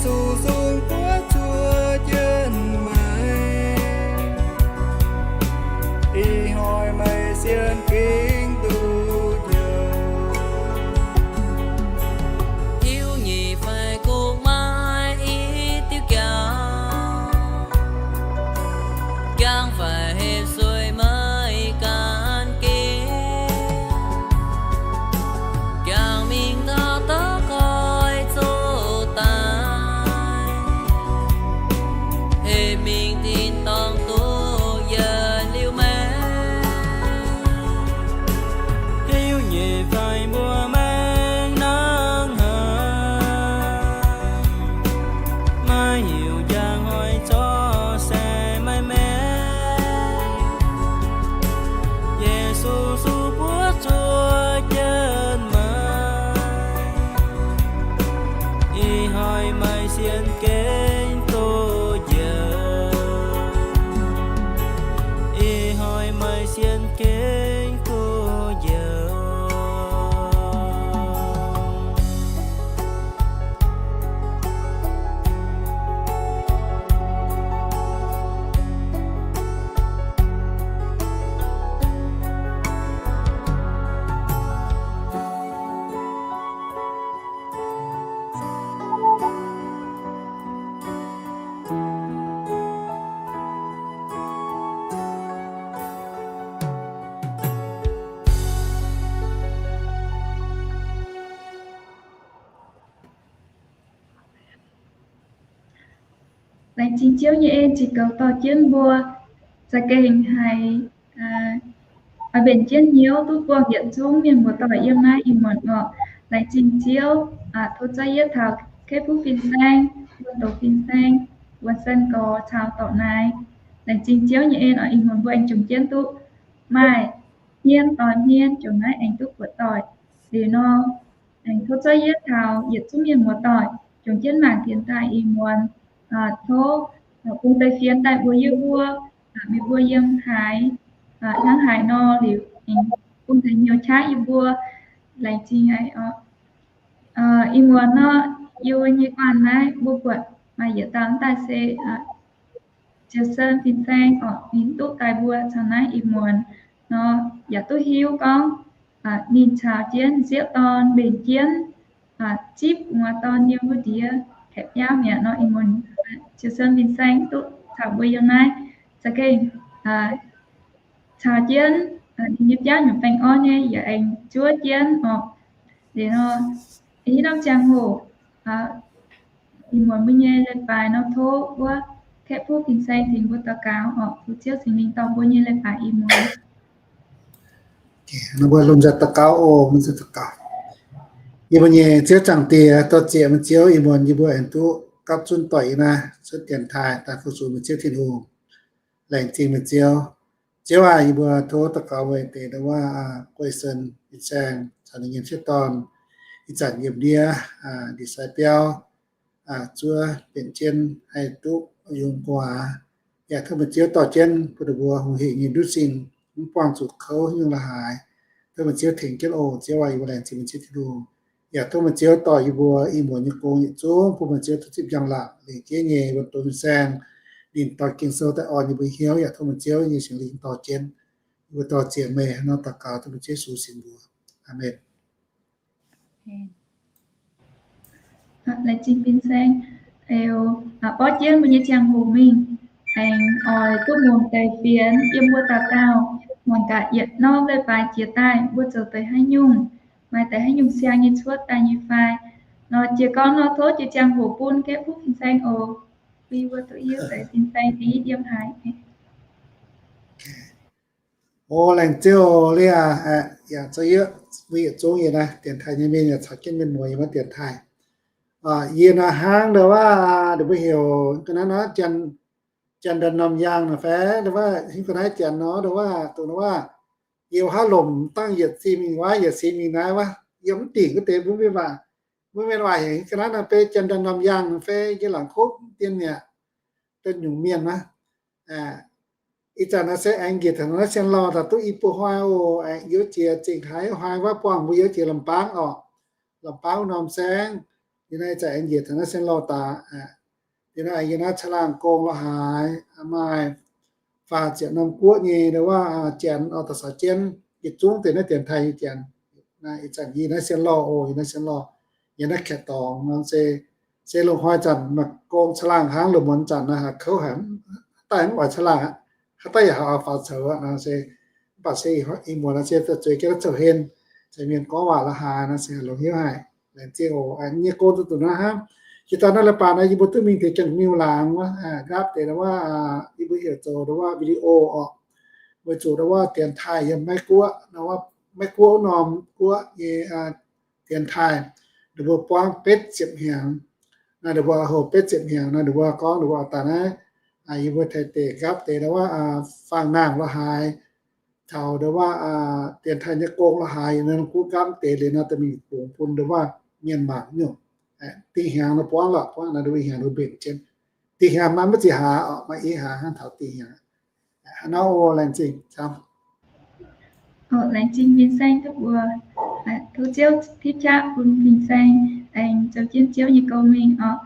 Yesu sung buov zuov jienv meih, ih hnoi meih sienx gengh duqv njoux. Hiuv nyei fai kungx maaih i diuc jangx, jangx fai hepc sueih meih ganh gengh, jangx mingh taux dorh koi zoux daaih, hepc mingh tin-dorngh duqv yienc liuz meih. Hiuv nyei fai mbuo maengc nangv haic, maiv heuc njang hnoi zorqv se maiv maengc. Yesu sung buov zuov jienv meih, ih hnoi meih sienx gengh duqv njoux, ih hnoi meih sienx gengh duqv njoux. Laengz zingh Ziouv nyei en zinh goux dorh jienv mbuo za'gengh haiz oix mbenc jienv hnyouv duqv buangh yietc zungv mienh muoz-doic yiem naaiv ih muonz orqc. Laengz zingh Ziouv, tov zorqv yietv taux Kei Puv Fin-Saeng, Wuonh Douz Fin-Saeng, Wuonh Sen Gorx caux dorc naaiv. Laengz zingh Ziouv nyei en orqc, ih muonz mbuo aengx jomc jienv duqv maaih hmien doix hmien jomc naaiv aengx duqv buoqc doic. Liuz nor, aengx tov zorqv yietv taux yietc zungv mienh muoz-doic jomc jienv mangc dienx daaih ih muonz, tov bun deix fienx daaih mbuox yie mbuo, meih mbuo yiem haaix, hnangv haaix nor liuz aengx bun deix hnyouv qaqv yie mbuo. Laengz zingh haic orqc. Ih muonz nor, yie mbuo nyei guanh naaiv mbuo buatc maaih yietc dauh daaih se Ziouc Sen Fin-Saeng orqc, ninh duqv daaih mbuo caux naaiv ih muonz nor, yaac duqv hiuv gorngv ninh caux jienv sieqv dorn mbenc jienv zipv wuov dorn yiem wuov ndiev kaeqv biauv mi'aqv nor, ih muonz Ziouc Sen Fin-Saeng duqv caux mbuo yiem naaiv za'gengh caux jienv ninh nyei biauv nyungc baengh orn nyei yaac aengx zuov jienv orqc. Liuz nor, ih norm ziangh hoc ih muonz mbuo nyei leiz-baaix nor, tov wuov Kaeqv Puv Fin-Saeng tengx mbuo daux gaux orqc. Tov Ziouv Singx Lingh dorh mbuo nyei leiz-baaix ih muonz. Nor mbuo lomh nzoih daux gaux oc. Lomh nzoih daux gaux. Yie mbuo nyei Ziouv Zaangc Diex, dorh zieqc meih Ziouv ih muonz yie mbuo aengx duqv gapv zunv doic yiem naaiv cuotv dienx taaih daaih fu-sux meih Ziouv Tin-Hungh. Laengz zingh meih Ziouv. Ziouv aac, yie mbuo tov daux gaux weic deix ndau wuov Guei Sen Fin-Saeng caux ninh nyei sieqv dorn ih zanc yiem ndiev ndie-sai biauv zuov mbenc jienv haih duqv yungz gu'nguaaz. Yaac tov meih Ziouv dorh jienv bun ninh mbuo hungh hec nyei ndutv sin, mv buangh zuqc kouv nyungc la'haaix. Tov meih Ziouv tengx jienv oc. Ziouv aac, yie mbuo laengz zingh meih Ziouv Tin-Hungh. Yaac tov meih Ziouv dorh yie mbuo ih muonz nyei gong yietc zungv bun meih Ziouv duqv zipv njang-laangc lingc jeiv nyei wuonh douz fin-saeng ninh dorh Ging-Sou daaih orn yie mbuo hnyouv. Yaac tov meih Ziouv nyei Singx Lingh dorh jienv. Yie mbuo dorh zieqc meih nor daux gaux tov meih Ziouv Yesu singx mbuox. Aamen. Laengz zingh fin-saeng. Eix, borv jienv mbuo nyei ziangh hoc mingh, aengx oix duqv muangx deix fienx yiem mbuo dauh dauh, mangc gaax yietc norm leiz-baaix jiex daaih mbuo zoux deix haaix nyungc, maaih deix haaix nyungc siang nyei cuotv daaih nyei fai. Nor jiez gorn nor tov jiex ziangh hoc bun Kaeqv Puv fin-saeng oc. Bun yie mbuo duqv hiuv deix fin-saeng deix yiem haaix. O, laengz zingh Leah, yaac zoux yietc, mbuo yietc zungv yiem naaiv dienx taaih nyei mienh yaac caux jienv mienh muoz yiem naaiv dienx taaih. Yie naaiv hnangv ndau wuov, ninh mbuo heuc ga'naaiv nor, Janx, Janx Ndorm-Yaangh nor fai ndau wuov, hingv ga'naaiv Janx nor ndau wuov, dongh ndau wuov, yie wuov haav lomc dangh yietc sin mingh wuov, yietc sin mingh naaiv wuov, yie mv dingc wuov deix mbuo mienh waac, mbuo mienh waac heuc ga'naaiv nor fai Janx Ndorm-Yaangh nor fai yie laangc kov dien mi'aqv, dien nyungc mienh wuov. Ih zanc naaiv se aengx njiec taux naaiv Sien Lauh daaih duqv i buo hnoi oc. Aengx youz jiex zingh haaix hnoi wuov buangh mbuo youz jiex Lamh Baangv orqc. Lamh Baangv wuov norm saengv, Yie naaiv ih zanc aengx njiec taux naaiv Sien Lauh daaih, yie naaiv, yie naaiv caangh laangh gong la'haaix, maaih faah ziepc norm guoqv nyei, ndo wuov, janx oix daaih caux jienv yietc zungv deix naaiv dienx taaih nyei janx. Naaiv ih zanc yie naaiv Sien Lauh oc, yie naaiv Sien Lauh, yie naaiv Kaeqv dorngx nor se, se loz-hnoi zanc maaih gong caangh laangh hnangv, loz-muonz zanc naaiv haaix kouv haic, haaix daaih mv oix caangh laangh aqv, haaix daaih yaac haaix oix faaux coux aqv nor se, mv baac se ih muonz nor se zueiz jienv naaiv zouh hen, caux mienh gorngv waac la'haaix nor se longx hnyouv haic. Laengz zingh oc. Nyei gong duqv dongh naaiv hnangv. Jiex daaih naaiv leiz-baaix naaiv yie mbuo duqv mingh taux Janx-Miuh laangz wuov, grab deix ndo wuov, yie mbuo heuc zoux ndo wuov video oc, weic zuqc ndo wuov dienx taaih yiem Meiv-Guoqv, Meiv-Guoqv wuov norm guoqv nyei dienx taaih, ninh mbuo buangv betv ziepc hnyangx. Naaiv ninh mbuo hoc betv ziepc hnyangx nor, ninh mbuo gorngv ninh mbuo oix daaih naaiv, yie mbuo taaih deix grab deix ndo wuov, faang-nangh la'haaix, taux ndo wuov, dienx taaih nyei gong la'haaix, yiem naaiv guoqv grab deix liuz nor, daaih mingh bungx bun ndo wuov mienh mangc nyungc. Dih hnyangx nor buangv lorqc, buangv naaiv ndo wuov hnyangx ndo mbenc jienv. Dih hnyangx maaih maiv ziex hlaax, maaih i hlaax hnangv taux dih hnyangx. Hnangv nor oc, laengz zingh camv. Laengz zingh Fin-Saeng duqv mbuox, tov Ziouv tipv qaqv bun Fin-Saeng aengx zoux jienv Ziouv nyei gong mingh oc.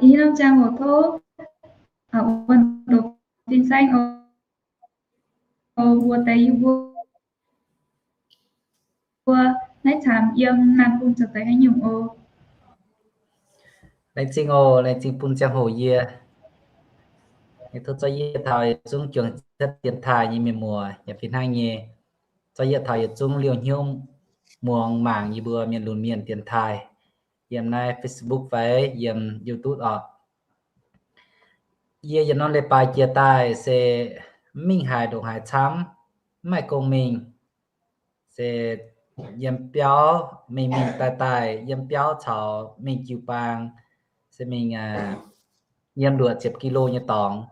Ih norm ziangh hoc tov wuonh doqc Fin-Saeng oc, mbuox deix yie mbuo naaiv caamx yiem naaiv bung zoux deix haaix nyungc oc. Laengz zingh oc, laengz zingh bun ziangh hoc yie. Tov zorqv yietv taux yietc zungv juangc cuotv dienx taaih nyei mienh muoz yaac fih hnangv nyei. Zorqv yietv taux yietc zungv liouh hnyouv muangx mangc yie mbuo mienh lunx mienh dienx taaih yiem naaiv Facebook fai yiem YouTube oc. Yie yietc norm leiz-baaix jiex daaih se mv mingh haaix ndongc haaix camv, mv maaih gong mingh. Se yiem biauv mingh mingh daaih daaih, yiem biauv caux mingh jiu-baang, se mingh yiem luoqc ziepc kilo nyei dorngx.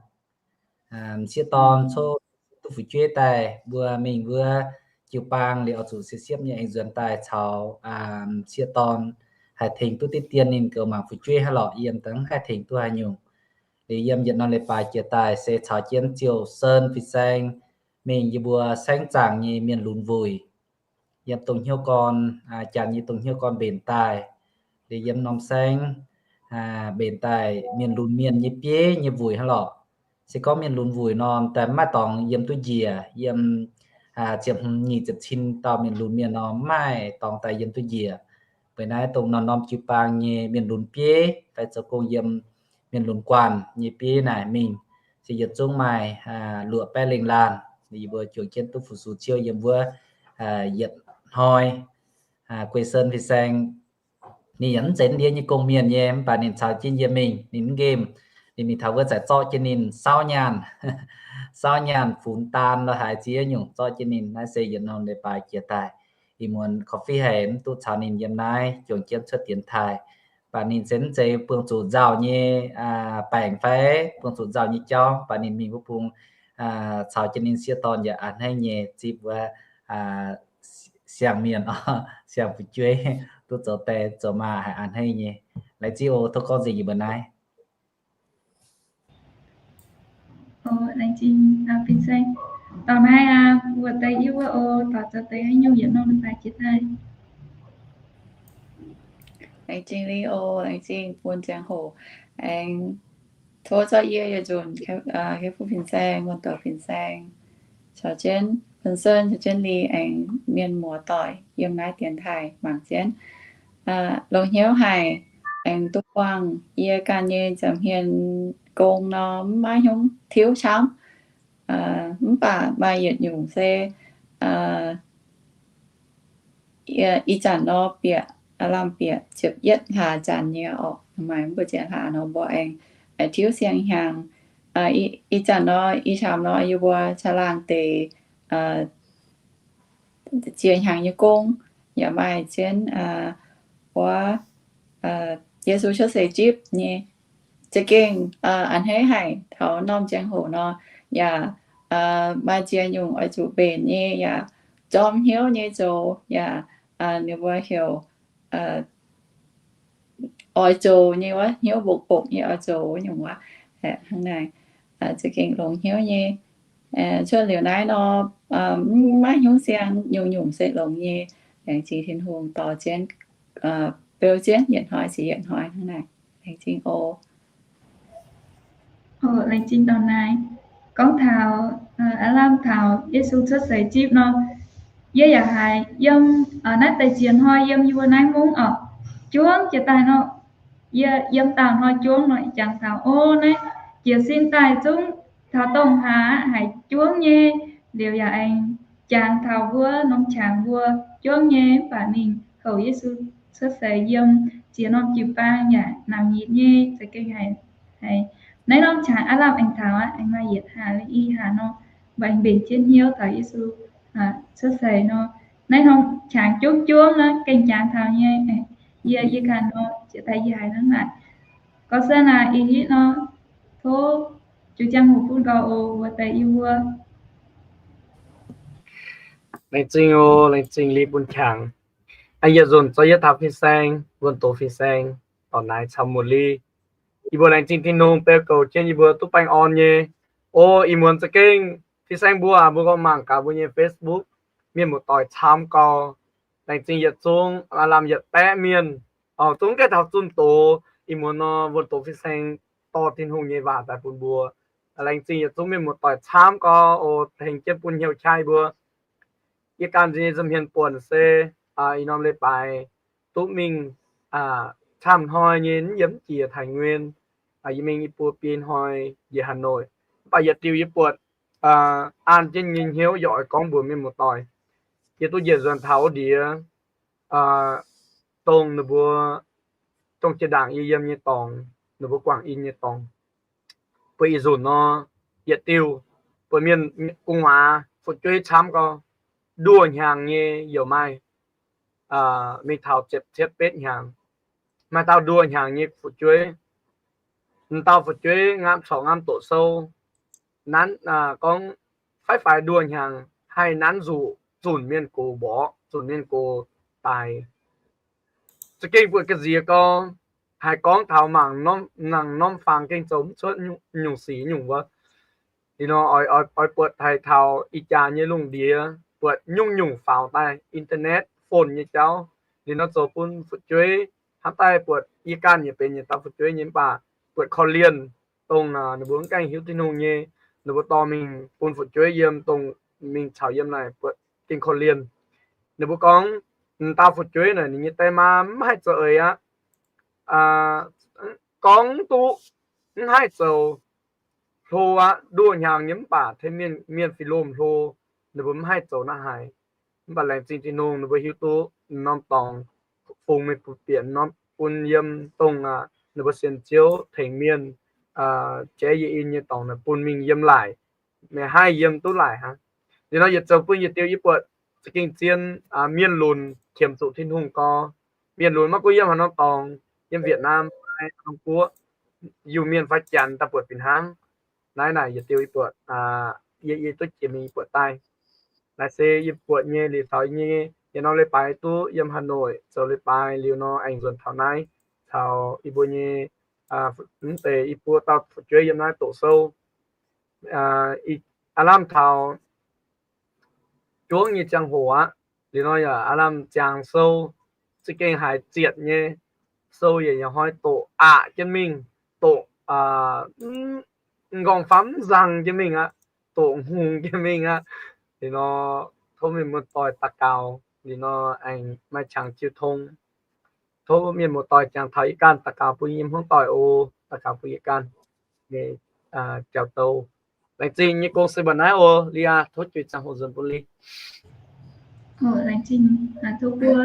M'sieqv dorn cov duqv fu'jueiv daaih, mbuo mingh wuov jiu-baang liuz oix zuqc siepv-siepv nyei aengx nzuonx daaih caux m'sieqv dorn haih tengx duqv diqv dien ninh goux mangc fu'jueiv hnangv lorqc. Yiem daaih mv haih tengx duqv haaix nyungc. Liuz yiem yietc norm leiz-baaix jiex daaih se caux jienv Ziouv Sen Fin-Saeng mingh yie mbuo saengv zaangc nyei mienh lunx wuic. Yiem dongh hnyouv gorn, janx nyei dongh hnyouv gorn mbenc daaih. Liuz yiem norm saengv mbenc daaih mienh lunx mienh nyei bieiv nyei wuic hnangv lorqc. Se gorngv mienh lunx wuic nor, daaih mv maaih dorngx yiem duqv njiec, yiem ziepc hmz nyic ziepc cin dauh mienh lunx mienh nor, mv maaih dorngx daaih yiem duqv njiec. Weic naaiv dongh norm-norm jiu-baang nyei mienh lunx bieiv fai zoux gong yiem mienh lunx guanh nyei bieiv naaic mingh, se yietc zungv maaih luoqc baeqv lengh laanh. Yie mbuo juangc jienv duqv fu-sux Ziouv yiem wuov yietc hnoi. Guei Sen Fin-Saeng ninh yaac mv zeiz ndie nyei gong-mienh nyei, mv baac ninh caux jienv yie mingh, ninh mv nqemh. Ninh mingh taux wuov zaqc zorqv jienv ninh saauv nyaanh, saauv nyaanh funx daan la'haaix ziex nyungc zorqv jienv ninh. Naaiv se yietc norm leiz-baaix jiex daaih, ih muonz korv-fiqv haic mv duqv caux ninh yiem naaiv juangc jienv cuotv dienx taaih. Mv baac ninh se mv zeiz buangh zuqc nzauh nyei baengc fai buangh zuqc nzauh nyei jauv, mv baac ninh mingh wuov bung caux jienv ninh sieqv dorn yaac a'hneiv nyei, zipv wuov siang-mienh, siang-fu'jueiv, duqv zoux die zoux maa haic, a'hneiv nyei. Laengz zingh oc, tov gorngv nzengc yie mbuo naaiv. Laengz zingh Fin-Saeng. Taux naaiv wuov deix yie mbuo oc, taux zoux deix haaix nyungc yietc norm leiz-baaix jiex daaih. Laengz zingh Li oc, laengz zingh bun ziangh hoc aengx tov zorqv yie yietc nzunc hiuv duqv Fin-Saeng, wuonh doic Fin-Saeng, caux jienv Fin-Saeng, caux jienv Li aengx mienh muoz-doic yiem naaiv dienx taaih mangc jienv. Longx hnyouv haic, aengx duqv buangh yie ganh nyei nza'hmien gong nor mv maaih hnyouv tiuv camv. Mv baac maaih yietc nyungc se ih zanc nor bieqc, lamh bieqc ziepc yietv hlaax zanc nyei orqc, maaih mv buoz ziex hlaax nor mbuo aengx tiuv siang-hnyangx. Ih zanc nor, ih camv nor yie mbuo caangh laangh deix ziex hnyangx nyei gong, yaac maaih jienv wuov Yesu cuotv seix jipv nyei. Za'gengh a'hneiv haic, taux norm ziangh hoc nor yaac maaih ziex nyungc oix zuqc mbenc nyei, yaac jorm hnyouv nyei zoux, yaac ninh mbuo heuc oix zoux nyei wuov, hnyouv mbopv-mbopv nyei oix zoux wuov nyungc wuov. Hnangv naaic, za'gengh longx hnyouv nyei. Cuotv liuz naaiv nor, mv maaih hnyouv siang, nyungc-nyungc se longx nyei. Laengz zingh Tin-Hungh dorh jienv beu jienv yietc hnoi ziouc yietc hnoi hnangv naaic. Laengz zingh oc. Laengz zingh dorh naaic. Gorngv taux aav lamh taux Yesu cuotv seix zipv nor, yie yaac haiz yiem naaiv deix ziex hnoi yiem yie mbuo naaiv mungv oc, juangv jiex daaih nor, yie yiem daauh hnoi juangv nor jangx taux, o, naaiv jiez sin daaih zungv taux dongh hlaax haic, juangv nyei. Liuz yaac aengx jangx taux mbuo norm qangx mbuo juangv nyei, mv baac mingh houc Yesu cuotv seix yiem ziex norm jiu-baang yaac namx nyitc nyei, za'gengh haiz naaiv norm qangx aav lamh aengx taux aqv, aengx maaih yietc hlaax i hlaax nor, mbuo aengx mbenc jienv hnyouv taux Yesu cuotv seix nor, naaiv norm qangx juangv juangv nor gengh jangx taux nyei. Yie, yie ganh nor, jiex daaih yie haiz hnangv naaic. Gorx Sen aac, ih hitv nor, tov juix ziangh hoc bun gau oc, wuov deix yie mbuo. Laengz zingh oc, laengz zingh liuz bun qangx. Aengx yietc nzunc zoux yietc taux fin-saeng, wuonh doz fin-saeng, dorc naaiv camv muonz liuz. Yie mbuo laengz zingh Tin-Hungh beu goux jienv yie mbuo duqv baengh orn nyei. O, ih muonz za'gengh fin-saeng mbuo, mbuo gorngv mangc gaax mbuo nyei Facebook, mienh muoz-doic camv gau. Laengz zingh yietc zungv, aav lamh yietc baeqv mienh. O, zungv gaengh taux zunh doz, ih muonz nor wuonh doz fin-saeng dorh Tin-Hungh nyei waac daaih bun mbuo. Laengz zingh yietc zungv mienh muoz-doic camv gau, o, tengx jienv bun hnyouv qaqv mbuo. Yie ganh nyei nza'hmien buonc se ih norm leiz-baaix duqv mingh camv hnoi nyei, yiem jiex Taiv Nguyen. Yie mingh i buo biei hnoi njiec Hà Nội. Mv baac yietc diuh yie buatc an jienv nyei hnyouv yaac oix gorngv mbuox mienh muoz-doic. Yie duqv njiec nzuonx taux wuov ndiev, dongh ninh mbuo, dongh jiex ndaangc yie yiem nyei dorngx, ninh mbuo Quảng Yên nyei dorngx. Buatc ih nzunc nor, yietc diuh, buatc mienh gu'nguaaz fu'jueiv camv gau, nduoh hnyangx nyei yaac maaih, mingh taux ziepc cietv betv hnyangx. Maaih dauh nduoh hnyangx nyei fu'jueiv, m'dauh fu'jueiv ngaamv corc ngaamv doqc sou, nanv, gorngv faix-faix nduoh hnyangx haih nanv nzuqc zunc mienh gox mborqv, zunc mienh gox daic. Za'gengh buatc ga'nziex gau, haiz gorngv taux mangc norm, mangc norm fangx gengh zoux mv cuotv nyungc sic nyungc wuov. Liuz nor oix, oix buatc haiz taux ih jaax nyei lungh ndiev buatc nyungc-nyungc faaux daaih internet, phone nyei jauv. Liuz nor zoux bun fu'jueiv hnamv daaih buatc yie ganh yaac benx yietc dauh fu'jueiv nyei mv baac buatc korv-lienh dongh ninh mbuo mv gaengh hiuv Tin-Hungh nyei, ninh mbuo dorh mingh bun fu'jueiv yiem, dongh mingh caux yiem naaic buatc gengh korv-lienh. Ninh mbuo gorngv, m'dauh fu'jueiv naaic ninh nyei die maa mv haih zoux eix aqv. Gorngv duqv mv haih zoux hlo aqv, nduoh hnyangx nyei mv baac tengx mienh, mienh fih lomh hlo, ninh mbuo mv haih zoux naaiv haic. Mv baac laengz zingh Tin-Hungh ninh mbuo hiuv duqv norm dorngx fungx mingh bun bieqc norm bun yiem dongh ninh mbuo sienx Ziouv tengx mienh jaiv yie in nyei dorngx naaic bun mingh yiem laaic, meih haih yiem duqv laaic hnangv. Liuz nor yietc zoux bun yietc diuh yie buatc za'gengh zien mienh lunx qiemx zuqc Tin-Hungh gau. Mienh lunx maiv gunv yiem haaix norm dorngx, yiem Việt Nam, Hàn Quốc, Iu-Mienh fai Janx daaih buatc fih hnangv. Naaiv naaic yietc diuh yie buatc, yie, yie duqv jiex mingh yie buatc daaih. Naaiv se yie buatc nyei liuz taux nyei, yietc norm leiz-baaix duqv yiem Hà Nội zoux leiz-baaix liuz nor aengx nzuonx taux naaiv, caux yie mbuo nyei, mv deix yie mbuo dauh fu'jueiv yiem naaiv doqc sou. Aav lamh taux juangv nyei ziangh hoc aqv. Liuz nor yaac aav lamh ziangx sou, za'gengh haiz zietc nyei. Sou yaac hnoi doqc aqc jienv mingh, doqc m'nqorngv-famv mv nzang jienv mingh aqv, doqc hngongx jienv mingh aqv. Liuz nor tov mienh muoz-doic daux gaux, liuz nor aengx maaih qangx jiu tong. Tov mienh muoz-doic jangx taux yie ganh daux gaux bun yie hmuangv doic oc. Daux gaux bun yie ganh nyei jauv-douz. Laengz zingh nyei gong se mba'naaiv oc. Liuz aqv, tov juix ziangh hoc nzuonx bun liuz. Laengz zingh tov mbuo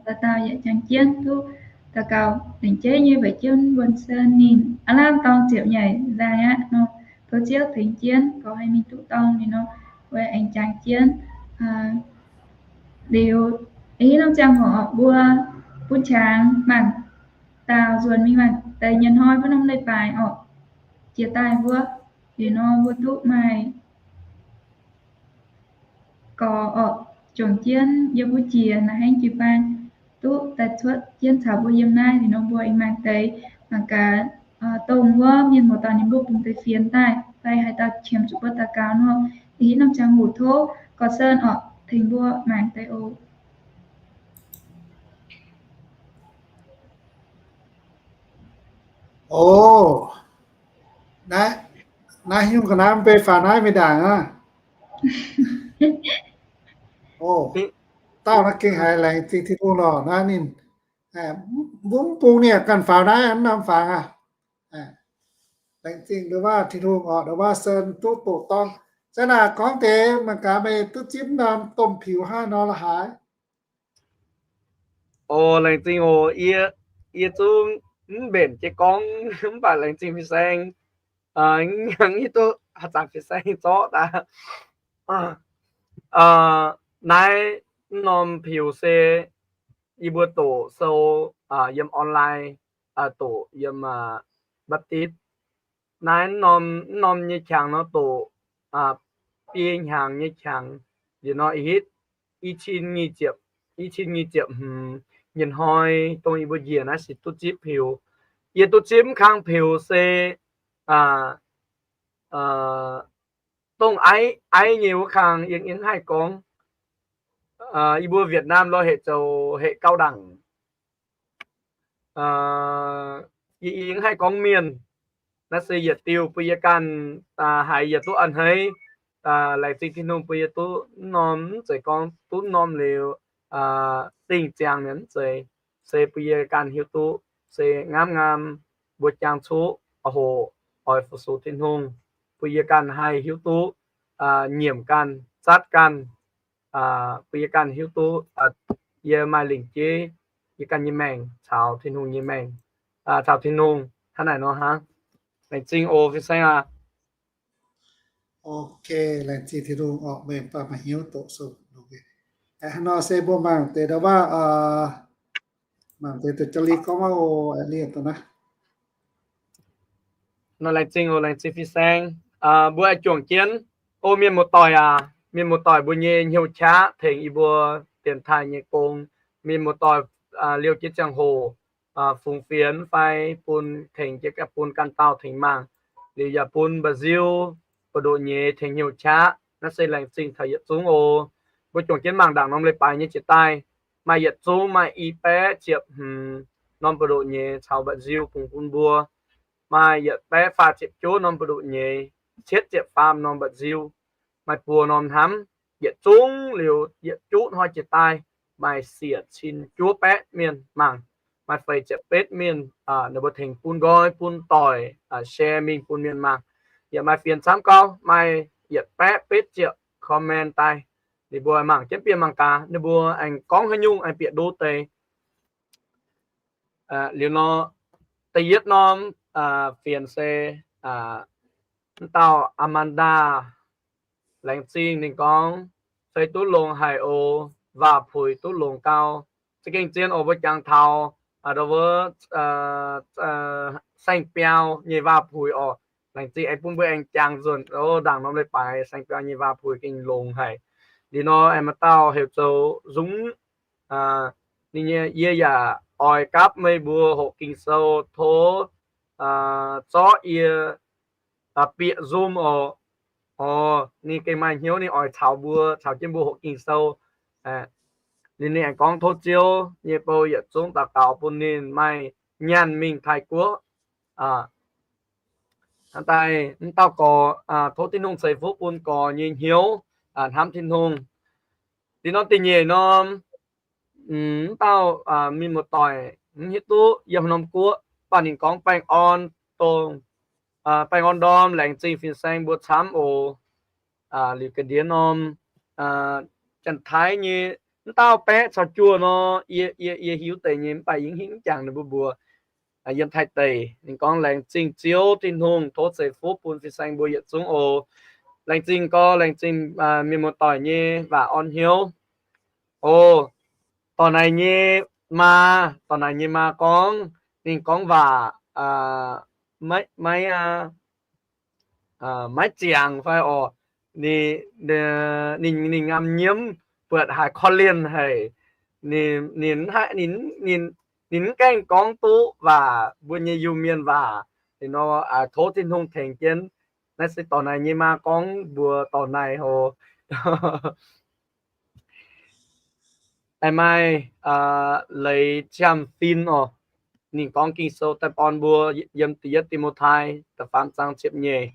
dauh dauh yaac jangx jienv duqv daux gaux lengc jeiv nyei weic jienv wuonh sen ninh aav lamh dorng ziepc nyeic nzaang aqv nor, tov Ziouv tengx jienv gorx haih mingh duqv dorng ninh nor, weic aengx jangx jienv. Liuz, ih norm ziangh hoc mbuo bun qangx mangc daaux nzuonx mingh mangc deix nyei hnoi mbuo norm leiz-baaix orqc, jiex daaih mbuo, liuz nor mbuo duqv maaih gorx orqc, juangc jienv yiem wuov jiex naaiv hnangv jiu-baang duqv daaih cuotv jienv caux mbuo yiem naaiv. Liuz nor mbuo aengx mangc deix, mangc gaax dongh wuov mienh muoz-doic ninh mbuo bungx deix fienx daaih fai haaix dauh qiemx zuqc mbuo daux gaux nor, ih norm ziangh hoc tov gorx sen orqc tengx mbuo mangc deix oc. O, naaiv, naaiv nyungc ga'naaiv mv bei faaux naaiv mingh ndaangc aqv. O, dauh naaiv gengh haiz laengz zingh Tin-Hungh lorqc. Naaiv ninh, mbuo mv bung ninh ganh faaux naaiv norm fangx aqv. Laengz zingh ndongc waac Tin-Hungh oc, ndongc waac sen duqv doqc dorng. Za'naaic gorngv deix mangc gaax meih duqv zipv norm domh piux hnangv nor la'haaix. O, laengz zingh oc. Yie, yie zungv mv mbenc jiez gorngv mv baac laengz zingh fin-saeng, hnangv hiuv duqv haaix zanc fin-saeng zorqv daaih. Naaiv norm piux se yie mbuo doqc sou yiem online, doqc yiem Baptist. Naaiv norm, norm nyei qangx nor doqc biei hnyangx nyei qangx. Liuz nor i hitv i cin nyic ziepc, i cin nyic ziepc hmz nyei hnoi dongh yie mbuo njiec naaiv se duqv zipv piux. Yie duqv zipv mv kang piux se dongh aiv, aiv nyei wuov kang, yie mv haih gorngv. Yie mbuo Việt Nam lo hec zoux hec cao đẳng. Yie, yie mv haih gorngv mienh. Naaiv se yietc diuh bun yie ganh haiz yietc duqv a'hneiv. Laengz zingh Tin-Hungh bun yie duqv norm, mv zeiz gorngv duqv norm liuz dingh ziangx mienh mv zeiz. Se bun yie ganh hiuv duqv se ngamv ngamv mbuo jangx cuqv hoqc, oix fu-sux Tin-Hungh, bun yie ganh haih hiuv duqv nyiemc ganh, zatv ganh, bun yie ganh hiuv duqv yie maaih lingc jeiv yie ganh nyei maengc caux Tin-Hungh nyei maengc, caux Tin-Hungh hnangv naaic nor hnangv. Laengz zingh oc fin-saeng aac. Ok, laengz zingh Tin-Hungh oc, meih baac maaih hnyouv doqc sou. Hnangv nor se mbuo mangc deix ndau waac, mangc deix deix jauv-ling gorngv wuov oc, liuz deix naaiv. Nor laengz zingh oc, laengz zingh fin-saeng. Mbuo aengx juangc jienv. O mienh muoz-doic aac, mienh muoz-doic mbuo nyei hnyouv qaqv tengx yie mbuo dienx taaih nyei gong. Mienh muoz-doic liouh jienv ziangh hoc fungx fienx fai bun tengx jienv bun ganh dauh tengx mangc, liuz yaac bun mba'nziu buoz-ndoqv nyei tengx hnyouv qaqv. Naaiv se laengz zingh taux yietc zungv oc. Mbuo juangc jienv mangc ndaangc norm leiz-baaix nyei jiex daaih, maaih yietc zungv maaih i baeqv ziepc hmz norm buoz-ndoqv nyei caux mba'nziu bungx bun mbuo. Maaih yietc baeqv faah ziepc juov norm buoz-ndoqv nyei, cietv ziepc faam norm mba'nziu, maaih buo norm hnamv. Yietc zungv liuz yietc juqv hnoi jiex daaih maaih siec cin juov baeqv mienh mangc, maaih feix ziepc betv mienh, ninh mbuo tengx bun nqoi bun doic share mingh bun mienh mangc. Yaac maaih fienx camv gauh maaih yietc baeqv betv ziepc comment daaih. Ninh mbuo mangc jienv bieqc mangc gaax ninh mbuo aengx gorngv haaix nyungc aengx bieqc nduov deix. Liuz nor, da'yietv norm fienx se m'dauh Amanda. Laengz zingh ninh gorngv, fei duqv longx haic oc, waac-puix duqv longx gau. Za'gengh zien oc, mbuo jangx taux wuov saeng-biauv nyei waac-puix oc. Laengz zingh aengx bun mbuo aengx jangx nzunc oc, ndaangc norm leiz-baaix saeng-biauv nyei waac-puix gengh longx haic. Liuz nor aengx maaih dauh heuc zoux Zungv, ninh nyei, yie yaac oix gapv meih mbuo hoqc Ging-Sou tov zorqv yie bieqc Zoom oc. Oc, ninh gengh maaih hnyouv ninh oix caux mbuo, caux jienv mbuo hoqc Ging-Sou. Liuz ninh aengx gorngv tov Ziouv nyei bou yietc zungv daux gaux bun ninh maaih nyaanh mingh Taiv-Guoqv. Hnangv daaih m'dauh gorx, tov Tin-Hungh ceix fuqv bun gorx nyei hnyouv hnamv Tin-Hungh. Liuz norm da'nyeic norm, m'dauh mienh muoz-doic mv hiuv duqv yiem haaix norm guoqv, mv baac ninh gorngv baengh orn dongh, baengh orn ndorm laengz zingh fin-saeng mbuo camv oc. Liuz ga'ndiev norm Janx-Taiv nyei, m'dauh baeqv caux juoh nor, yie, yie, yie hiuv deix nyei, mv baac yie mv jangx ninh mbuo mbuox. Yiem Taiv deic ninh gorngv, laengz zingh Ziouv Tin-Hungh, tov ceix fuqv bun fin-saeng mbuo yietc zungv oc. Laengz zingh gorx, laengz zingh mienh muoz-doic nyei waac orn hnyouv. Oc, dorh naaiv nyei maa, dorh naaiv nyei maa gorngv, ninh gorngv waac maiv, maiv, maiv ziangx fai oc. Ninh, ninh, ninh ngamv nyiemv, buatc haiz korv-lienh haic. Ninh, ninh, ninh, ninh mv gaengh gorngv duqv waac, mbuo nyei Iu-Mienh waac. Ninh nor, tov Tin-Hungh tengx jienv. Naaiv se dorh naaiv nyei maa gorngv mbuox dorh naaiv oc. Aengx maaih Leiz Qam Fin oc. ninh gorngv Ging-Sou daaih orn mbuo yiem da'yietv Ti^mo^tai da'faam zaang ziepc nyeic.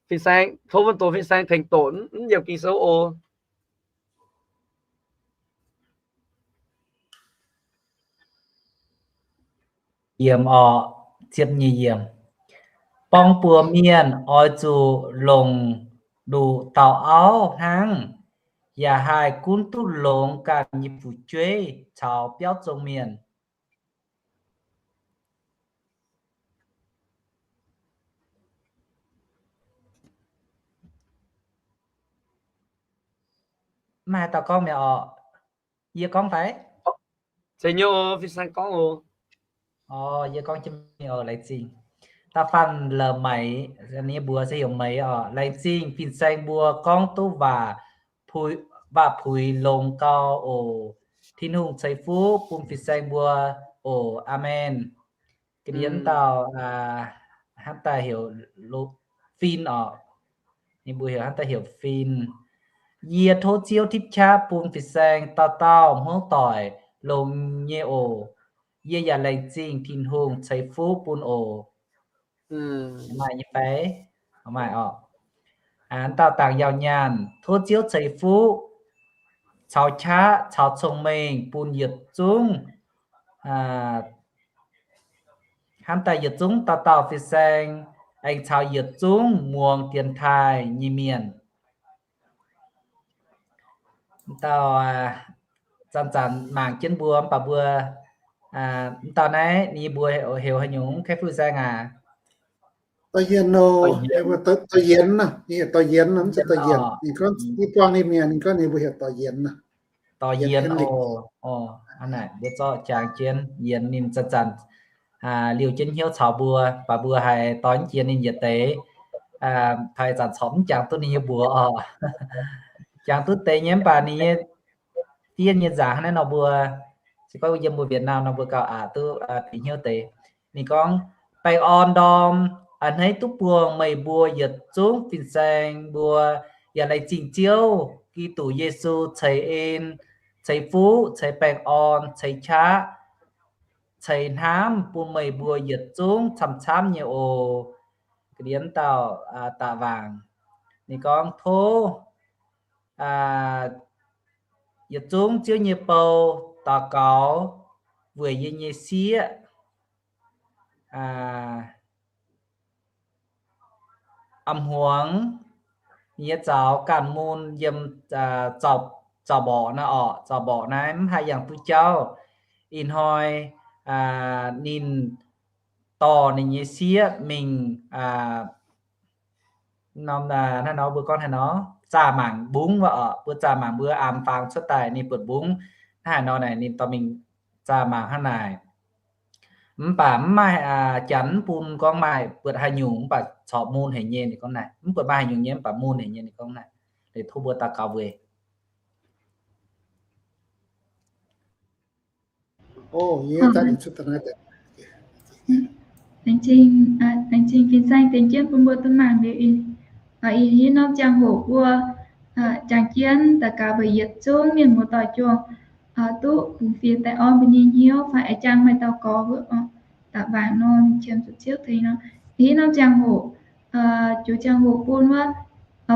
Fin-saeng, tov wuov doqc fin-saeng tengx doqc mv yiem Ging-Sou oc. Yiem oc, ziepc nyeic yiem. Borng buoz mienh oix zuqc longc nduqc dauh auv hnangv, yaac haih gunv duqv longx ganh nyei fu'jueiv caux biauv zong mienh. Maiv haaix dauh gorngv mi'aqv oc. Yie gorngv fai? Zeiz nyei oc, fin-saeng gorngv oc. Yie gorngv jienv mingh oc, laengz zingh. Da'faanh la'maix, ninh mbuox se heuc Meix oc. Laengz zingh fin-saeng mbuo gorngv duqv waac, waac-puix longx gau oc. Tin-Hungh ceix fuqv bun fin-saeng mbuo oc. Aamen. Ga'ndiev dauh hnamv daaih heuc Fin oc. Ninh mbuo heuc hnamv daaih heuc Fin. Yie tov Ziouv tipv qaqv bun fin-saeng dauh dauh hmuangv doic longx nyei oc. Yie yaac laengz zingh Tin-Hungh ceix fuqv bun oc. Maaih nyei fai? Maaih oc. Dauh dangc yauh nyaanh, tov Ziouv ceix fuqv caux qaqv caux cong-mengh bun yietc zungv, hnamv daaih yietc zungv dauh dauh fin-saeng, aengx caux yietc zungv muangx dienx taaih nyei mienh. Dauh zanc-zanc mangc jienv mbuo mv baac mbuo, dauh naaiv ninh mbuo heuc haaix nyungc, Kei Fu Saeng aac? Dorh Yienx, dorh Yienx, ninh heuc dorh Yienx, mv zeiz dorh Yienx. Ninh gorngv, yie buangh ninh mienh, ninh gorngv ninh mbuo heuc dorh Yienx. Dorh Yienx oc. Hnangv naaic mbuo zorqv jangx jienv Yienx ninh zanc-zanc liouh jienv hnyouv caux mbuo, baac mbuo haiz dorh jiex ninh yietc deix, haiz zanc corc mv jangx duqv ninh nyei mbuox oc. Jangx duqv deix nyei mv baac ninh nyei diev nyei nzaangc hnangv naaiv nor mbuo, se gorngv yiem mbuo Việt Nam nor mbuo gauh aqc duqv bieqc hnyouv deix. Ninh gorngv, Baengh orn ndorm a'hneiv duqv buangh meih mbuo yietc zungv fin-saeng mbuo, yaac laengz zingh Ziouv Giduc Yesu ceix en, ceix fuqv, ceix baengh orn, ceix qaqv, ceix hnamv bun meih mbuo yietc zungv camv-camv nyei oc. Ga'ndiev dauh daaih waangc, ninh gorngv, Tov yietc zungv Ziouv nyei bou daux gaux weic yie nyei sieqv a'hmuangx nyei zaux ganh mun yiem zaux mborqc naaiv oc. Zaux mborqc naaiv mv haih yangh duqv jauv. Ih hnoi ninh dorh ninh nyei sieqv mingh, naaiv nor mbuo gorngv haaix nor, zaah mangc mbungv wuov oc. Mbuo zaah mangc mbuo aamx faang cuotv daaih ninh buatc mbungv hnangv haaix nor naaic, ninh dorh mingh zaah mangc hnangv naaic. Mv baac mv maaih, janx mv bun gorngv maaih buatc haaix nyungc, mv baac corc mun haic nyei, ninh gorngv naaic. Mv buatc maaih haaix nyungc nyei, mv baac mun haic nyei, ninh gorngv naaic. Liuz tov mbuo daux gaux weic Laengz zingh fin-saeng tengx jienv bun mbuo duqv mangc liuz, ih hnoi norm ziangh hoc mbuo jangx jienv daux gaux weic yietc zungv mienh muoz-doic juangc duqv bungx fienx baengh orn mbuo nyei hnyouv fai a'jang maaih daux gaux wuov, daaih waangc nor qiemx zuqc Ziouv tengx nor. Ih hnoi norm ziangh hoc, ziangh hoc bun wuov,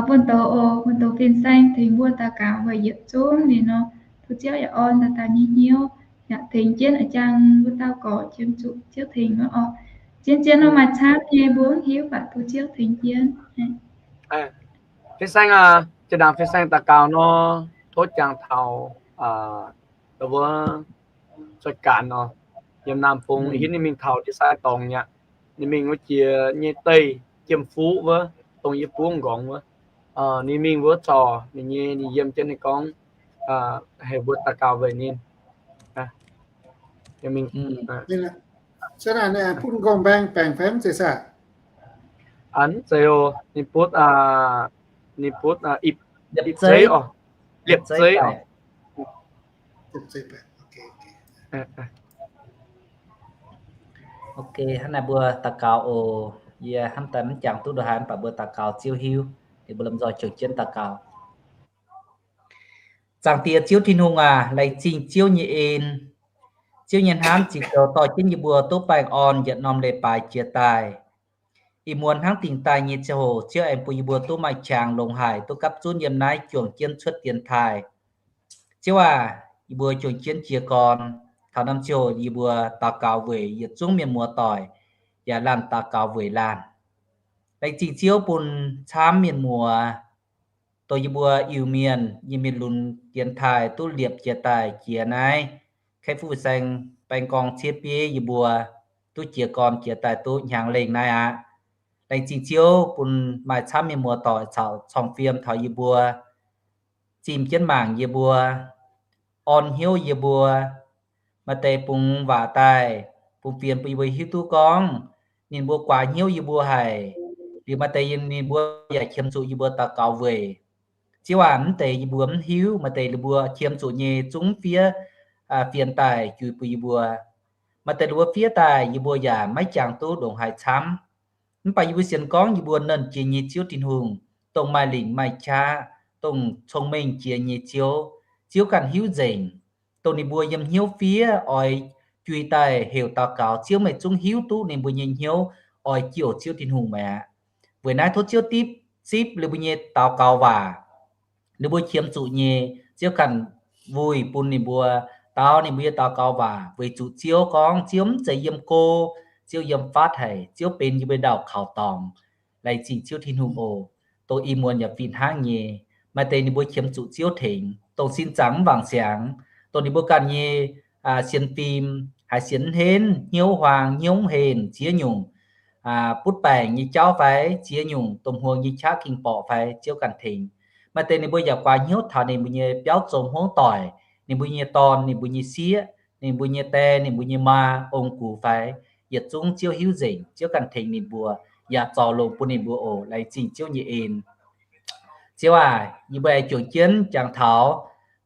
bun douz oc, bun douz fin-saeng tengx mbuo daux gaux weic yietc zungv liuz nor, tov Ziouv yaac orn daaih daaih nyei hnyouv, yaac tengx jienv a'jang mbuo daux gaux qiemx zuqc Ziouv tengx wuov oc. Zien-zien nor maaih camv nyei mbuo mv hiuv, baac tov Ziouv tengx jienv. Fin-saeng aac, jiex ndaangc fin-saeng daux gaux nor, tov jangx taux wuov Zoih Gaanx nor, yiem Naamh Bung, hitv ninh mingh taux ndie-sai dorngx mi'aqv. Ninh mingh wuov jiex nyei deih Jiem Fuqv wuov, dongh yie buov nqorngx wuov. Ninh mingh wuov corc ninh nyei, ninh yiem jienv ninh gorngv, heuc mbuo daux gaux weic ninh. Mv zeiz oc, ninh butv, ipv zeiv oc, liepc zeiv oc. Ok, hnangv naaiv mbuo daux gaux oc. Yie hnamv daaih mv jangx duqv ndongc haaix, mv baac mbuo daux gaux Ziouv hiuv. Liuz mbuo lomh nzoih juangc jienv daux gaux. Zaangc Diex Ziouv Tin-Hungh aac, laengz zingh Ziouv nyei en. Ziouv nyei hnamv ziqc zoux dorh jienv yie mbuo duqv baengh orn yietc norm leiz-baaix jiex daaih. Ih muonz hnangv dingc daaih nyei ziangh hoc, Ziouv aengx bun yie mbuo duqv maaih qangx longc haic duqv gapv zunv yiem naaiv juangc jienv cuotv dienx taaih. Ziouv aac, yie mbuo juangc jienv jiez gorn, taux norm ziouc yie mbuo daux gaux weic yietc zungv mienh muoz doic, yaac laanh daux gaux weic laanh. Laengz zingh Ziouv bun camv mienh muoz, dongh yie mbuo Iu-Mienh nyei mienh lunx dienx taaih duqv liepc jiex daaih jiex naaiv Kaeqv-Fu-Saeng baeng gorng ciev bieiv yie mbuo duqv jiez gorn jiex daaih duqv hnyangx lengh naaiv aqv. Laengz zingh Ziouv bun maaih camv mienh muoz doic caux corng fiem taux yie mbuo, zimh jienv mangc yie mbuo, orn hnyouv yie mbuo. Maaih deix bungx waac daaih, bungx fienx bun yie mbuo hiuv duqv gorngv ninh mbuo guaax hnyouv yie mbuo haic. Liuz maaih deix ninh mbuo yaac qiemx zuqc yie mbuo daux gaux weic. Ziouv aac, mv deix yie mbuo mv hiuv, maaih deix ninh mbuo qiemx zuqc nyei zungv fiev fienx daaih juix bun yie mbuo. Maaih deix ninh mbuo fiev daaih yie mbuo yaac maiv jangx duqv ndongc haaix camv. Mv baac yie mbuo sienx gorngv yie mbuo Nernh Jiex nyei Ziouv Tin-Hungh, dongh maaih lingc maaih qaqv, dongh cong-mengh jiex nyei Ziouv. Ziouv ganh hiuv nzengc. Dongh ninh mbuo yiem hnyouv fiev oix jui daaih heuc daux gaux, Ziouv meih zungv hiuv duqv ninh mbuo nyei hnyouv oix jouh Ziouv Tin-Hungh meih aqv. Weic naaiv tov Ziouv dipv zipv ninh mbuo nyei daux gaux waac, ninh mbuo qiemx zuqc nyei, Ziouv ganh wuih bun ninh mbuo daux ninh mbuo nyei daux gaux waac, weic zuqc Ziouv gorngv Ziouv mv zeiz yiem go, Ziouv yiem fatv haic, Ziouv benx yie mbuo ndau kaux dorngx. Laengz zingh Ziouv Tin-Hungh oc. Dongh ih muonz yaac fih hnangv nyei, maaih deix ninh mbuo qiemx zuqc Ziouv tengx, dongh sin zaangc mv wangc siangx, dongh ninh mbuo ganh nyei sienx fim haiz sienx mv henv, hnyouv huaang, hnyouv mv henv, ziex nyungc, butv baengc nyei jauv fai ziex nyungc domh hmuangx nyei qaqv ging borqc fai, Ziouv ganh tengx. Maaih deix ninh mbuo yaac guaax hnyouv taux ninh mbuo nyei biauv zoux hmuangv doic, ninh mbuo nyei dorn, ninh mbuo nyei sieqv, ninh mbuo nyei die, ninh mbuo nyei maa, ong-gux fai, yietc zungv Ziouv hiuv nzengc. Ziouv ganh tengx ninh mbuo, yaac zorc longx bun ninh mbuo oc. Laengz zingh Ziouv nyei en. Ziouv aac, yie mbuo aengx juangc jienv jangx taux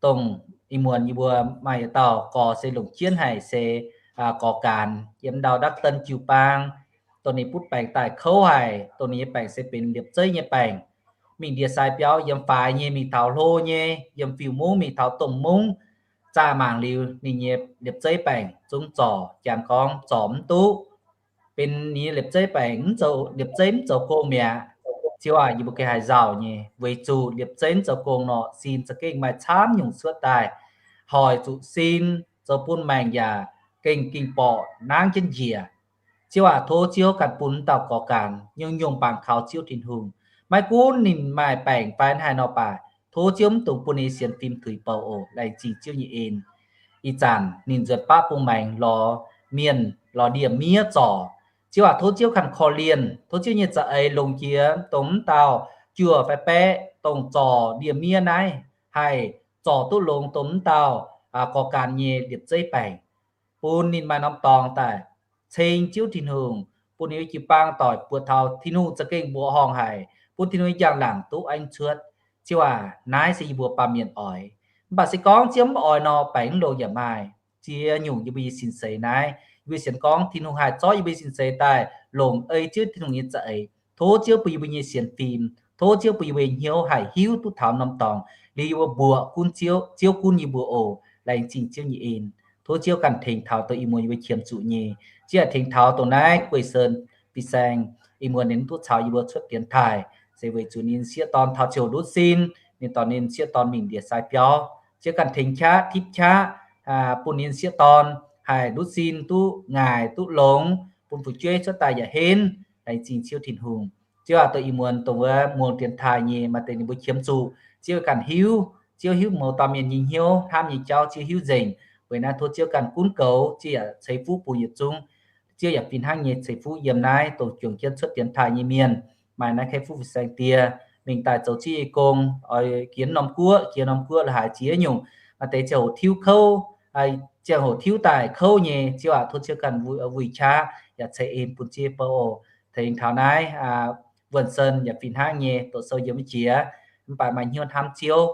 dongh ih muonz yie mbuo maaih yietc dauh gorx se longc jienv haic se gorx Gaanx yiem ndau Đắk Tân jiu-baang, dongh ninh butv baengc daaih kouv haic, dongh ninh nyei baengc se benx liepc zeiv nyei baengc. Mingh ndie-sai biauv yiem faix nyei mingh taux hlo nyei, yiem fiuv mungv mingh taux domh mungv, zaah mangc liuz ninh nyei liepc zeiv baengc zungv zorc, janx gorngv zorc mv duqv. Benx ninh nyei liepc zeiv baengc, liepc zeiv mv zoux gong mi'aqv. Ziouv aac, yie mbuo gengh haiz nzauh nyei, weic zuqc liepc zeiv mv zoux gong nor, sin za'gengh maaih camv nyungc cuotv daaih, hoic zuqc sin, zoux bun maengc yaac gengh ging borqc nangv jienv njiec. Ziouv aac, tov Ziouv ganh bun dauh gorx Gaanx nyungc-nyungc bangc kaux Ziouv Tin-Hungh. Maiv gunv ninh maaih baengc fai haaix nor baac, tov Ziouv mv dungx bun ninh sienx fim tuix bouc oc. Laengz zingh Ziouv nyei en. Ih zanc ninh nzuonx baqv bung maengx lorz mienh, lorz ndie-miev zorc. Ziouv aac, tov Ziouv ganh korv-lienh, tov Ziouv nyei za'eix longx jiex dongh mv dauh juoh fai baeqv dongh zorc ndie-miev naaiv, haih zorc duqv longx dongh mv dauh gorx Gaanx nyei liepc zeiv baengc, bun ninh maaih norm dorngx daaih ceng Ziouv Tin-Hungh, bun ninh jiu-baang doic buatc taux Tin-Hungh za'gengh mbuoqc horngh haic, bun Tin-Hungh nyei njang-laangc duqv aengv cuotv. Ziouv aac, naaiv se yie mbuo baamh mienh oix. Mv baac se gorngv Ziouv mv oix nor, baengc mv longx yaac maaih. Ziex nyungc yie mbuo nyei sin seix naaiv, yie mbuo sienx gorngv Tin-Hungh haih zorqv yie mbuo nyei sin seix daaih longc ei Ziouv Tin-Hungh nyei za'eix. Tov Ziouv bun yie mbuo nyei sienx fim, tov Ziouv bun yie mbuo nyei hnyouv haih hiuv duqv taux norm dorngx, liuz yie mbuo mbuoqc gunv Ziouv, Ziouv gunv yie mbuo oc. Laengz zingh Ziouv nyei en. Tov Ziouv ganh tengx taux dongh ih muonz yie mbuo qiemx zuqc nyei. Ziouv yaac tengx taux dongh naaiv Guei Sen Fin-Saeng, ih muonz ninh duqv caux yie mbuo cuotv dienx taaih, se weic zuqc ninh sieqv dorn taux ziouc ndutv sin, ninh dorh ninh sieqv dorn mingh ndie-sai biauv. Ziouv ganh tengx qaqv tipv qaqv bun ninh sieqv dorn haih ndutv sin duqv ngaaic duqv longx, bun fu'jueiv cuotv daaih yaac henv. Laengz zingh Ziouv Tin-Hungh. Ziouv aac, dongh ih muonz dongh wuov muangx dienx taaih nyei maaih deix ninh mbuo qiemx zuqc, Ziouv ganh hiuv. Ziouv hiuv mouz dauh mienh nyei hnyouv, hnamv nyei jauv Ziouv hiuv nzengc. Weic naaiv tov Ziouv ganh gunv goux, Ziouv yaac ceix fuqv bun yietc zungv. Ziouv yaac fih hnangv nyei ceix fuqv yiem naaiv dongh juangc jienv cuotv dienx taaih nyei mienh, maaih naaiv Kaeqv-Fuqv Fin-Saeng die mingh daaih zoux Ziouv nyei gong, oix jiex norm guoqv, jiex norm guoqv la'haaix ziex nyungc. Maaih deix ziangh hoc tiuv kouv, ziangh hoc tiuv daaih kouv nyei. Ziouv aac, tov Ziouv ganh wuic qaqv yaac ceix en bun Ziouv nyei bou oc. Tengx taux naaiv Wuonh Sen yaac fih hnangv nyei, doqc sou yiem wuov jiex, mv baac maaih hnyouv hnamv Ziouv,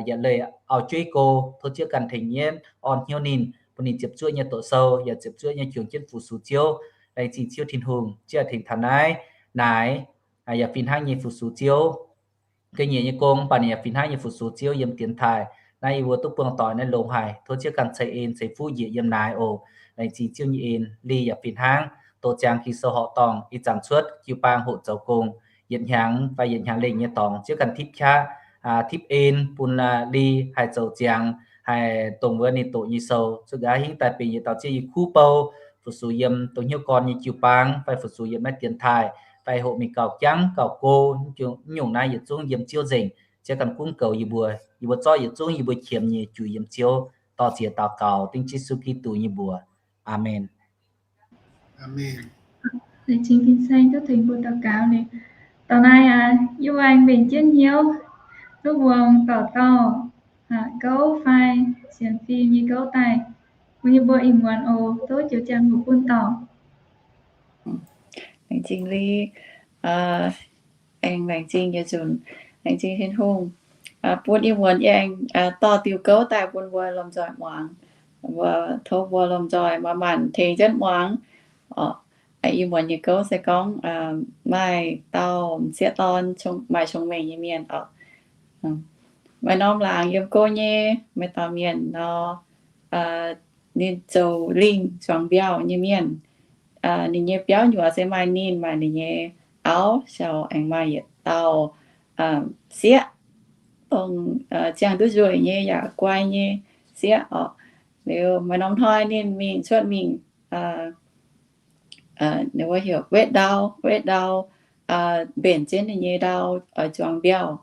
yaac leih auv-jueiv go. Tov Ziouv ganh tengx jienv orn hnyouv ninh, bun ninh ziepc zuoqv nyei doqc sou, yaac ziepc zuoqv nyei juangc jienv fu-sux Ziouv. Laengz zingh Ziouv Tin-Hungh. Ziouv tengx taux naaiv, naaic yaac fih hnangv nyei fu-sux Ziouv. Ga'nyiec nyei gong, mv baac ninh yaac fih hnangv nyei fu-sux Ziouv yiem dienx taaih. Naaiv yie mbuo duqv buangh doic naaiv longx haic. Tov Ziouv ganh ceix en ceix fuqv njiec yiem naaiv oc. Laengz zingh Ziouv nyei en, lih yaac fih hnangv. Dorh ziangx Ging-Sou horqc dorngh ih zanc cuotv jiu-baang hoqc zoux gong, yietc hnyangx fai yietc hnyangx lengh nyei dorngx, Ziouv ganh tipv qaqv, tipv en bun lih haih zoux ziangx, haih dongh wuov ninh doqc nyei sou. Zuqc nqa'haav hingv daaih benx yietc dauh Ziouv nyei kuv bou, fu-sux yiem dongh hnyouv gorn nyei jiu-baang, fai fu-sux yiem naaiv dienx taaih, fai hoqc mingh gauh jangv gauh go, nyungc naaiv yietc zungv yiem Ziouv nzengc. Ziouv ganh gunv goux yie mbuo, yie mbuo zorqv yietc zungv yie mbuo qiemx nyei jui yiem Ziouv. Dorh ziex daux gaux dengv Yesu Giduc nyei mbuox. Aamen. Laengz zingh fin-saeng duqv tengx mbuo daux gaux ni. Daux naaiv aqv, yie mbuo aengx mbenc jienv hnyouv duqv mbuo dorc dorh gouv fai sienx fim nyei gouv daaih bun yie mbuo ih muonz oc. Tov jiu ziangh hoc bun dorc. Laengz zingh Li, aengx laengz zingh yietc nzunc, laengz zingh Tin-Hungh bun ih muonz yie aengx dorh diuh gouv daaih bun mbuo lomh nzoih muangx. Mbuo tov mbuo lomh nzoih maaih maanc tengx jienv muangx. Ih muonz nyei gouv se gorngv maaih dauh m'sieqv dorn maaih cong-mengh nyei mienh oc. Maaih norm laangz yiem go nyei maaih dauh mienh nor, ninh zoux lingh zuangx mbiauh nyei mienh. Ninh nyei biauv nyuoz se maaih ninh, maaih ninh nyei auv, siou aengx maaih yietc dauh sieqv, dongh ziangh duqv nzueic nyei yaac guai nyei sieqv oc. Liuz maaih norm hnoi ninh mingh cuotv mingh, ninh wuov heuc wetv ndau, wetv ndau, mbenc jienv ninh nyei ndau oix zuangx mbiauh.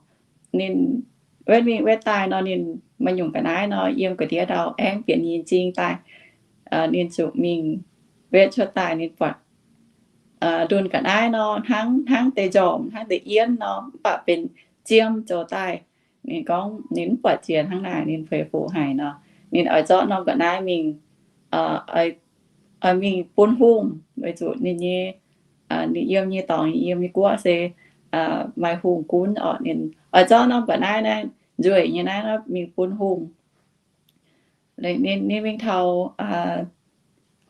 Ninh wetv mingh wetv daaih nor, ninh maaih nyungc ga'naaiv nor yiem ga'ndiev ndau aengx bieqc ninh nyei m'zing daaih. Ninh zuqc mingh wetv cuotv daaih ninh buatc ndunh ga'naaiv nor hnangv, hnangv deix njormh, hnangv deix yienv nor, mv baac benx jiem zoux daaih. Ninh gorngv ninh mv buatc jiex hnangv naaic, ninh feix fuqv haic nor, ninh oix zorqv norm ga'naaiv mingh, oix mingh bun hungh, weic zuqc ninh nyei, ninh yiem nyei dorngx, yiem nyei guoqv se maaih hungh gunv oc. Ninh oix zorqv norm ga'naaiv naaiv, nzueic nyei naaiv mingh bun hungh. Ninh, ninh mingh taux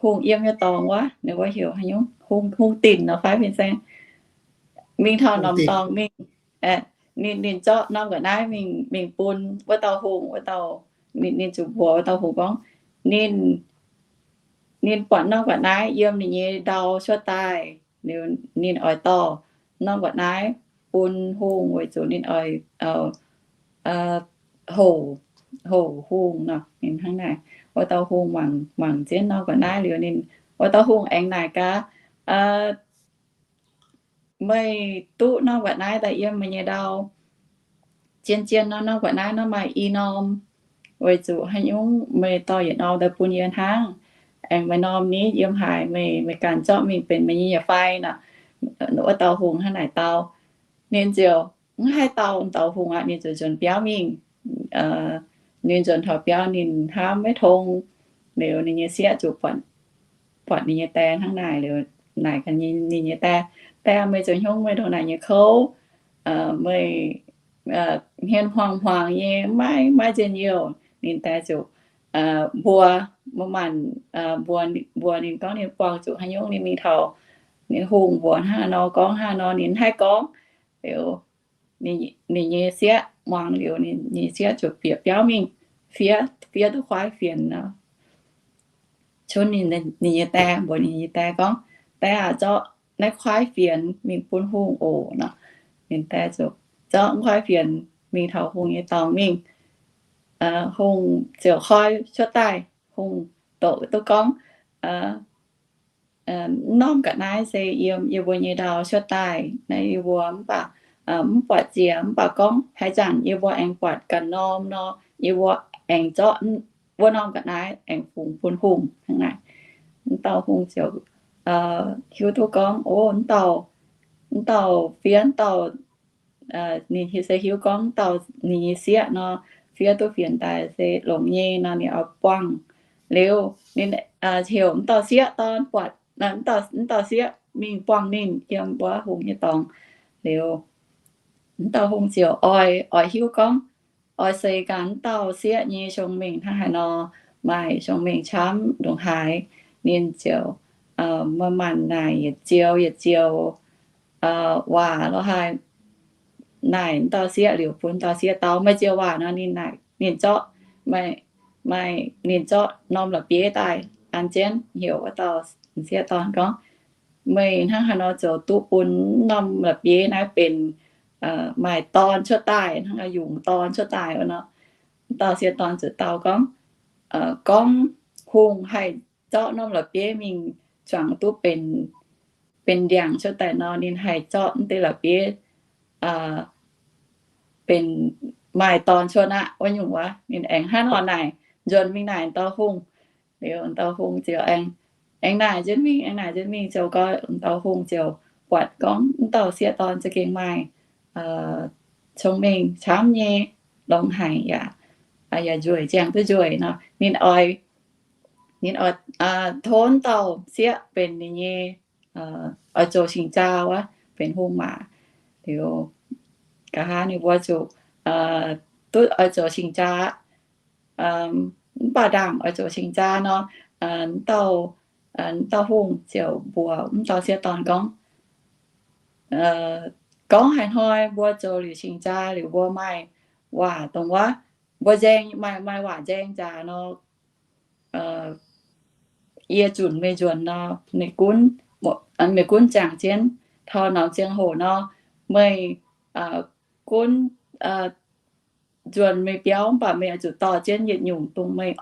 hungh yiem nyei dorngx wuov, ninh wuov heuc haaix nyungc, hungh, hungh dinc nor fai fin-saeng. Mingh taux norm dorngx mingh, ninh, ninh zorqv norm ga'naaiv mingh, mingh bun wuov dauh hungh, wuov dauh, ninh, ninh zuqc mbuox wuov dauh hungh gorngv, ninh, ninh buatc norm ga'naaiv yiem ninh nyei ndau cuotv daaih, liuz ninh oix dorh norm ga'naaiv bun hungh weic zuqc ninh oix hoc, hoc hungh nor. Ninh hnangv naaic, wuov dauh hungh mangc, mangc jienv norm ga'naaiv liuz, ninh, wuov dauh hungh aengx naaic gaax, meih duqv norm ga'naaiv daaih yiem meih nyei ndau, zien-zien nor, norm ga'naaiv nor maaih i norm, weic zuqc haaix nyungc meih dorh yietc norm daaih bun yie hnangv? Aengx maaih norm nitv yiem haaix, meih, meih ganh zorqv mingh benx meih nyei nyei fai nor? Wuov dauh hungh hnangv naaic dau. Ninh ziouc mv haih dau, dauh hungh aqv, ninh ziouc nzuonx biauv mingh. Ninh nzuonx taux biauv, ninh hnamv maiv tong. Liuz ninh nyei sieqv zuqc buatc ninh nyei die hnangv naaic liuz, naaic gaax ninh nyei die, Die, meih zoux haaix nyungc meih ndongc naaic nyei kouv? Meih hmien hmuangx-hmuangx nyei, maiv, maiv njien-youh. Ninh die ziouc mbuox, mbuox, mbuox ninh gorngv ninh buangh zuqc haaix nyungc, ninh mingh taux ninh hungh mbuox hnangv haaix nor, gorngv hnangv haaix nor, ninh haih gorngv. Liuz ninh nyei sieqv muangx liuz, ninh nyei sieqv ziouc bieqc biauv mingh fiev, fiev duqv kuaaiv fienx nor, cunv ninh nyei die, mbuox ninh nyei die gorngv, Die aac, zorqv naaiv kuaaiv fienx mingh bun hungh oc nor. Ninh die ziouc zorqv kuaaiv fienx mingh taux hungh nyei dorngx mingh. Hungh ziouc koi cuotv daaih, hungh doqc duqv gorngv, Norm ga'naaiv se yiem yie mbuo nyei ndau cuotv daaih naaiv, yie mbuo mv baac mv buatc jiex, mv baac gorngv haaix zanc yie mbuo aengx buatc ganh norm nor, yie mbuo aengx zorqv wuov norm ga'naaiv aengx fungx bun hungh hnangv naaic. Mv dauh hungh ziouc hiuv duqv gorngv, O, mv dauh, mv dauh fiev, mv dauh, ninh se hiuv gorngv mv dauh ninh nyei sieqv nor, fiev duqv fienx daaih se longx nyei nor, ninh oix buangh. Liuz ninh heuc mv dauh sieqv dorn buatc, mv dauh sieqv mingh buangh ninh yiem wuov hungh nyei dorngx. Liuz mv dauh hungh ziouc oix, oix hiuv gorngv, oix seix ganh mv dauh sieqv nyei cong-mengh hnangv haaix nor, maaih cong-mengh camv ndongc haaix. Ninh ziouc maaih maanc naaic yietc zioux yietc zioux waac lorqc, haih naaic mv dauh sieqv liuz bun mv dauh sieqv dau. Maaih zioux waac nor ninh naaic, ninh zorqv maaih, maaih ninh zorqv norm la'bieiv daaih an jienv, heuc wuov dauh sieqv dorn gorngv, meih hnangv haaix nor zoux duqv bun norm la'bieiv naaiv benx maaih dorn cuotv daaih, hnangv yungz dorn cuotv daaih wuov nor. Dauh sieqv dorn ziouc dau gorngv, gorngv hungh haih zorqv norm la'bieiv mingh zuangx duqv benx, benx ndiangx cuotv daaih nor, ninh haih zorqv naaiv deix la'bieiv benx maaih dorn cuotv aqv wuov nyungc wuov. Ninh aengx hnangv nor naaic, nzuonx mingh naaic dauh hungh. Liuz dauh hungh ziouc aengx, aengx naaic jienv mingh, aengx naaic jienv mingh ziouc gau, dauh hungh ziouc buatc gorngv wuov dauh sieqv dorn za'gengh maaih cong-mengh camv nyei, longx haic yaac, yaac nzueic, ziangh duqv nzueic nor. Ninh oix, ninh oix tov wuov dauh sieqv benx ninh nyei, oix zoux cing-jaa wuov, benx hungh waac. Liuz nqa'haav ninh mbuo zuqc duqv oix zoux cing-jaa aqv. Mv baac ndaangc oix zoux cing-jaa nor, dauh, dauh hungh ziouc mbuox wuov dauh sieqv dorn gorngv, gorngv haaix hnoi mbuo zoux liuz cing-jaa liuz mbuo maaih waac dongh wuov, mbuo nzaeng, maaih, maaih waac nzaeng jaax nor, yie zunc meih nzuonx nor, meih gunv, meih gunv ziangh jienv taux norm ziangh hoc nor, meih gunv nzuonx meih biauv, mv baac meih oix zuqc dorh jienv yietc nyungc dongh meih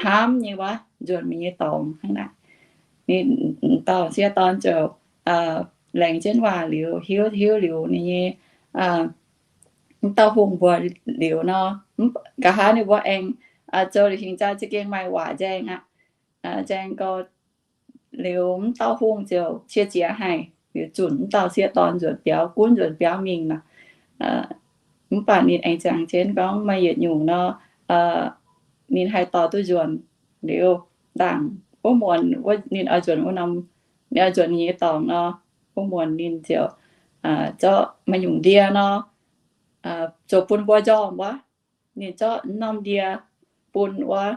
hnamv nyei wuov nzuonx meih nyei dorngx hnangv naaic. Ninh dauh sieqv dorn ziouc laengz jienv waac liuz, hiuv, hiuv liuz ninh nyei, wuov dauh hungh mbuox liuz nor, nqa'haav ninh mbuo aengx zoux liuz cing-jaa za'gengh maaih waac nzaeng aqv. Nzaeng gau liuz, wuov dauh hungh ziouc cie ziex haic liuz zunc wuov dauh sieqv dorn nzuonx biauv, gunv nzuonx biauv mingh nor. Mv baac ninh aengx ziangh jienv gorngv maaih yietc nyungc nor, ninh haih dorh duqv nzuonx. Liuz ndaangc wuov muonz ninh oix nzuonx wuov norm, ninh oix nzuonx ninh nyei dorngx nor, wuov muonz ninh ziouc zorqv maaih nyungc ndie nor, zoux bun mbuo njormh wuov. Ninh zorqv norm ndie bun wuov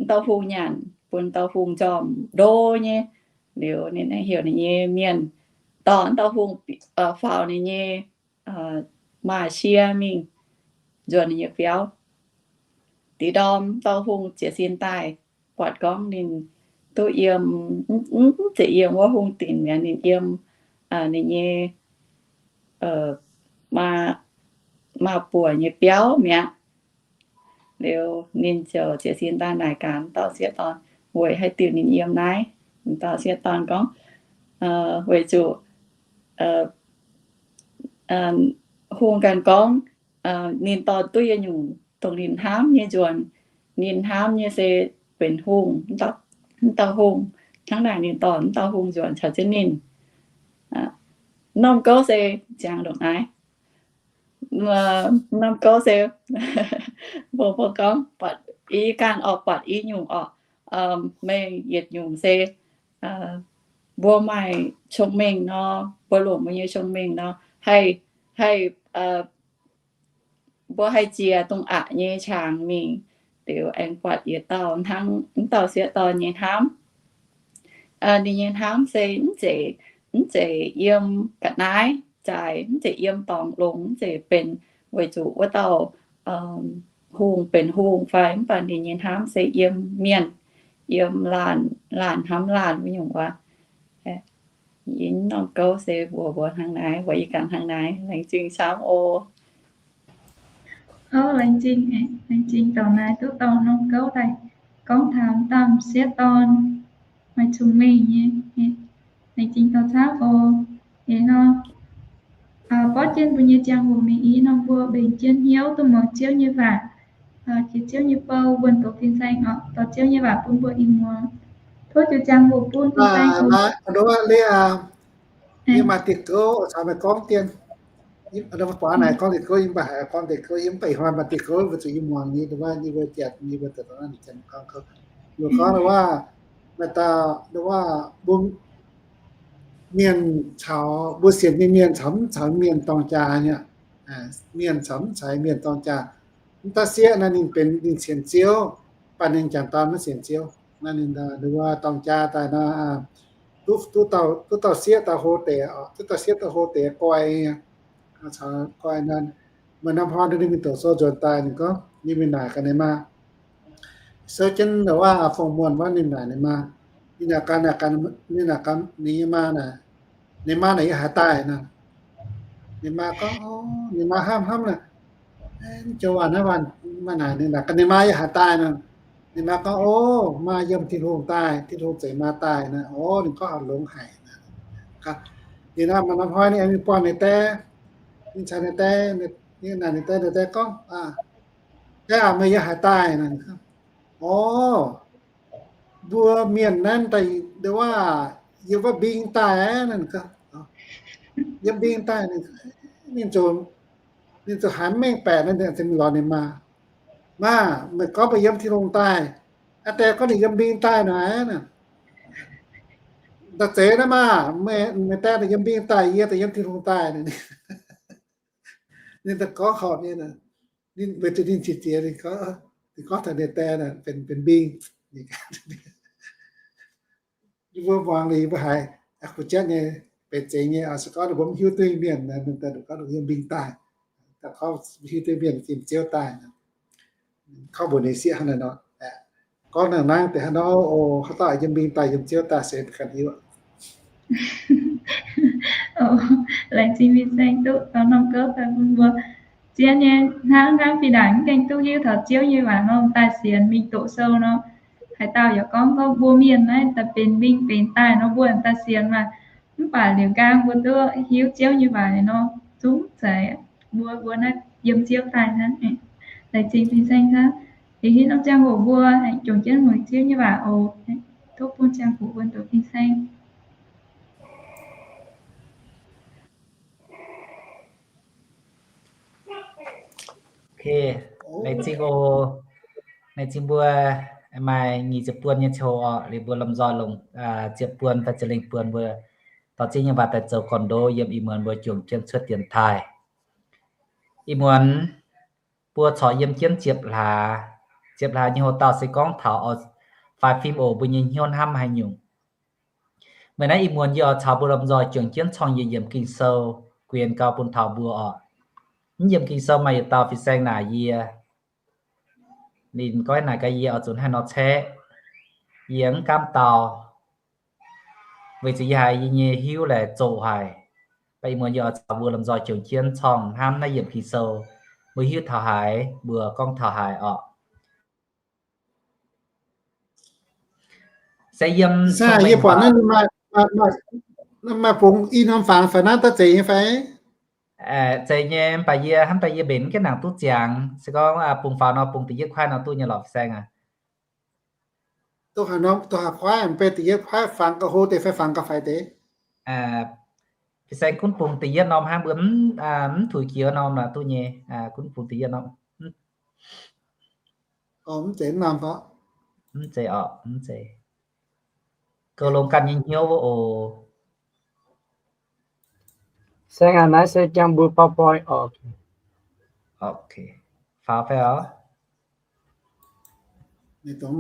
dauh hungh nyanc, bun dauh hungh njormh ndo nyei. Liuz ninh heuc ninh nyei mienh dorh dauh hungh faaux ninh nyei maaz-sie mingh nzuonx ninh nyei biauv. Diqc ndorm dauh hungh jiez sin daaih, buatc gorngv ninh duqv yiem, mv zeiz yiem wuov hungh dinc mi'aqv, ninh yiem ninh nyei maaz-buoc nyei biauv mi'aqv. Liuz ninh ziouc jiez sin daaih naaic gaax dauh sieqv dorn, weic haaix diuc ninh yiem naaiv. Dauh sieqv dorn gorngv, weic zuqc hungh ganh gorngv ninh dorh duqv yietc nyungc dongh ninh hnamv nyei nzuonx. Ninh hnamv nyei se benx hungh, mv dauh hungh. Hnangv naaic ninh dorh mv dauh hungh nzuonx caux jienv ninh. Norm gouv se ziangx ndongc naaiv. Norm gouv se mbuo, mbuo gorngv buatc i ganh orqc, buatc i nyungc orqc, meih yietc nyungc se mbuo maaih cong-mengh nor, mbuo longc mbuo nyei cong-mengh nor, haih, haih mbuo haih jiex dongh aqc nyei qangx mingh. Liuz aengx buatc yietc dauh hnangv mv dauh sieqv dorn nyei hnamv. Ninh nyei hnamv se mv zeiz, mv zeiz yiem ga'naaiv zaaix, mv zeiz yiem dorngx longx, mv zeiz benx weic zuqc wuov dauh hungh benx hungh fai, mv baac ninh nyei hnamv se yiem mienh, yiem laanh, laanh hnamv laanh wuov nyungc wuov. Yie norm gouv se mbuox mbuo hnangv naaiv, mbuox yie ganh hnangv naaiv. Laengz zingh camv oc. Ov, laengz zingh, laengz zingh dorc naaiv duqv dorh norm gouv daaih gorngv taux dauh sieqv dorn maaih cong-mengh nyei. Laengz zingh dorh camv oc. Eix nor, borqv jienv mbuo nyei ziangh hoc mingh i norm mbuo mbenc jienv hnyouv duqv muangx Ziouv nyei waac, jiex Ziouv nyei bou, wuonh doqc fin-saeng oc, dorh Ziouv nyei waac bun mbuo ih muangx. Tov ziux ziangh hoc bun fin-saeng oc. Yie maaih diuh gouv caux meih gorngv dien. Buatc naaic gorngv diuh gouv, yie mv baac haiz gorngv diuh gouv, yie mv baac ih hnoi maaih diuh gouv mbuo zuqc yie muangx nyei, wuov nyei mbuo jatc nyei mbuo daaih gorngv diuh gouv. Mbuo gorngv wuov, maaih dauh wuov, mbuo mienh caux, mbuo sienx nyei mienh caux mv caux mienh dorng jaa nyei. Mienh caux mv caux mienh dorng jaa. Mv dauh sieqv naaiv ninh benx ninh sienx Ziouv, mv baac ninh jangc dorn maiv sienx Ziouv. Naaiv ninh wuov dorng jaa daaih nor, duqv, duqv dauh sieqv dauh hlo deix, duqv dauh sieqv dauh hlo deix guai, caux guai nor. Maaih norm hnoi ninh mingh doqc sou nzuonx daaih, ninh gorngv, ninh mingh naaic gaax ninh maa, Sou jienv waac fongc muonh wuov ninh naaic ninh maa, ninh naaic gan, ninh naaic gan ninh nyei maa naaic, ninh maa naaic yie haaix daaih nor. Ninh maa gorngv, ninh maa hnamv hnamv naaic, joux waac naaiv, maaih naaic ninh naaic gan ninh maa yie haaix daaih nor. Ninh maa gorngv, O, maa yiem Tin-Hungh daaih, Tin-Hungh zeix maa daaih nor. O, ninh gorngv longx haic. Ninh naaic maaih norm hnoi ninh aengx mingh buangh ninh dae, ninh caux ninh dae, ninh naaic ninh dae, ninh dae gorngv, Dae aac, meih yiem haaix daaih nor? O, mbuo mienh naaiv daaih, waac, yiem wuov mbing daaih aqv. Yiem mbing daaih. Ninh zuqc, ninh zuqc haiz mv mengh baeqc nor, ninh ziouc mingh lorz ninh maa, Maa, meih gorngv meih yiem Tin-Hungh daaih, aa, dae gorngv ninh yiem mbing daaih naaic. Daaih zeiz naaiv maah, meih dae daaih yiem mbing daaih, yie daaih yiem Tin-Hungh daaih. Ninh daaih gorngv horpc nyei, ninh weic zuqc ninh qiex jiez, ninh gorngv taux ninh dae benx, benx mbing. Yie mbuo muangx liuz yie mbuo haiz kuh jatv nyei, benx zeiz nyei. Se gorngv ninh mbuo mv hiuv duqv mienh, ninh daaih gorngv ninh yiem mbing daaih, daaih gorngv hiuv duqv mienh yiem Ziouv daaih. Gorngv mbuox ninh sieqv hnangv naaiv nor, gorngv nangv nangv deix hnangv nor, o, haaix dauh yiem mbing daaih yiem Ziouv daaih se ganh hiuv. Laengz zingh Fin-Saeng duqv taux norm gouv daaih bun mbuo zien nyei hnangv, hnangv fih ndaangc mv gaengh duqv hiuv taux Ziouv nyei waac norm daaih sienx mingh doqc sou nor. Haaix dauh yaac gorngv, gorngv mbuo mienh naaiv daaih benx mbing benx daaih nor mbuo daaih sienx maah. Mv baac liuz nqaang mbuo duqv hiuv Ziouv nyei waac nor, zungv zeiz mbuo, mbuo naaiv yiem Ziouv daaih hnangv. Laengz zingh Fin-Saeng hnangv. Liuz hitv norm ziangh hoc mbuo jomc jienv muangx Ziouv nyei waac oc. Tov bun ziangh hoc wuonh doqc Fin-Saeng. Laengz zingh oc. Laengz zingh mbuo maaih nyic ziepc buon nyei ziangh hoc oc, liuz mbuo lomh nzoih longc ziepc buon fai ziepc lengh buon mbuo dorh Ziouv nyei waac daaih zoux gorn-ndoqv yiem ih muonz mbuo jomc jienv cuotv dienx taaih. Ih muonz mbuo corc yiem jienv ziepc hlaax. Ziepc hlaax nyei hoc-dauh se gorngv taux faix fim oc mbuo nyei hnyouv hnamv haaix nyungc. Meih naaiv ih muonz yie oix caux mbuo lomh nzoih juangc jienv corng yietc yiemc Ging-Sou, guenx gau bun taux mbuo oc. Mv yiemc Ging-Sou maaih yietc dauh fin-saeng naaic yie, ninh goiv naaic gaax yie oix zuqc haih nor caeqv, yie mv gaamv dau, weic zuqc yie haiz yie nyei hiuv laaic zoqc haic. Mv baac ih muonz yie oix caux mbuo lomh nzoih juangc jienv corng hnamv naaiv yiemc Ging-Sou, mbuo hiuv taux haaix mbuo gorngv taux haaix oc. Se yiem, yie buatc naaiv maaih bungx i norm fangx fai naaiv daaih zeiz nyei fai? Zeiz nyei, mv baac yie hnamv daaih yie mbenc mv gaengh nangc duqv ziangx. Se gorngv bungx faaux nor, bungx da'yietv kuaaiv nor duqv nyei lorqc, fin-saeng aac. Dongh haaix norm, dongh haaix kuaaiv, mv baac da'yietv kuaaiv fangx gauh hlo deix fai fangx gauh faix deix? Fin-saeng gunv bungx da'yietv norm hnangv, mbuo mv tuix jiex norm nor duqv nyei. Gunv bungx da'yietv norm. Mv zeiz norm, mv zeiz oc, mv zeiz. Goux longx ganh nyei hnyouv oc. Saeng aac, naaiv se jangx mbuo PowerPoint oc. Faaux fai oc? Dongh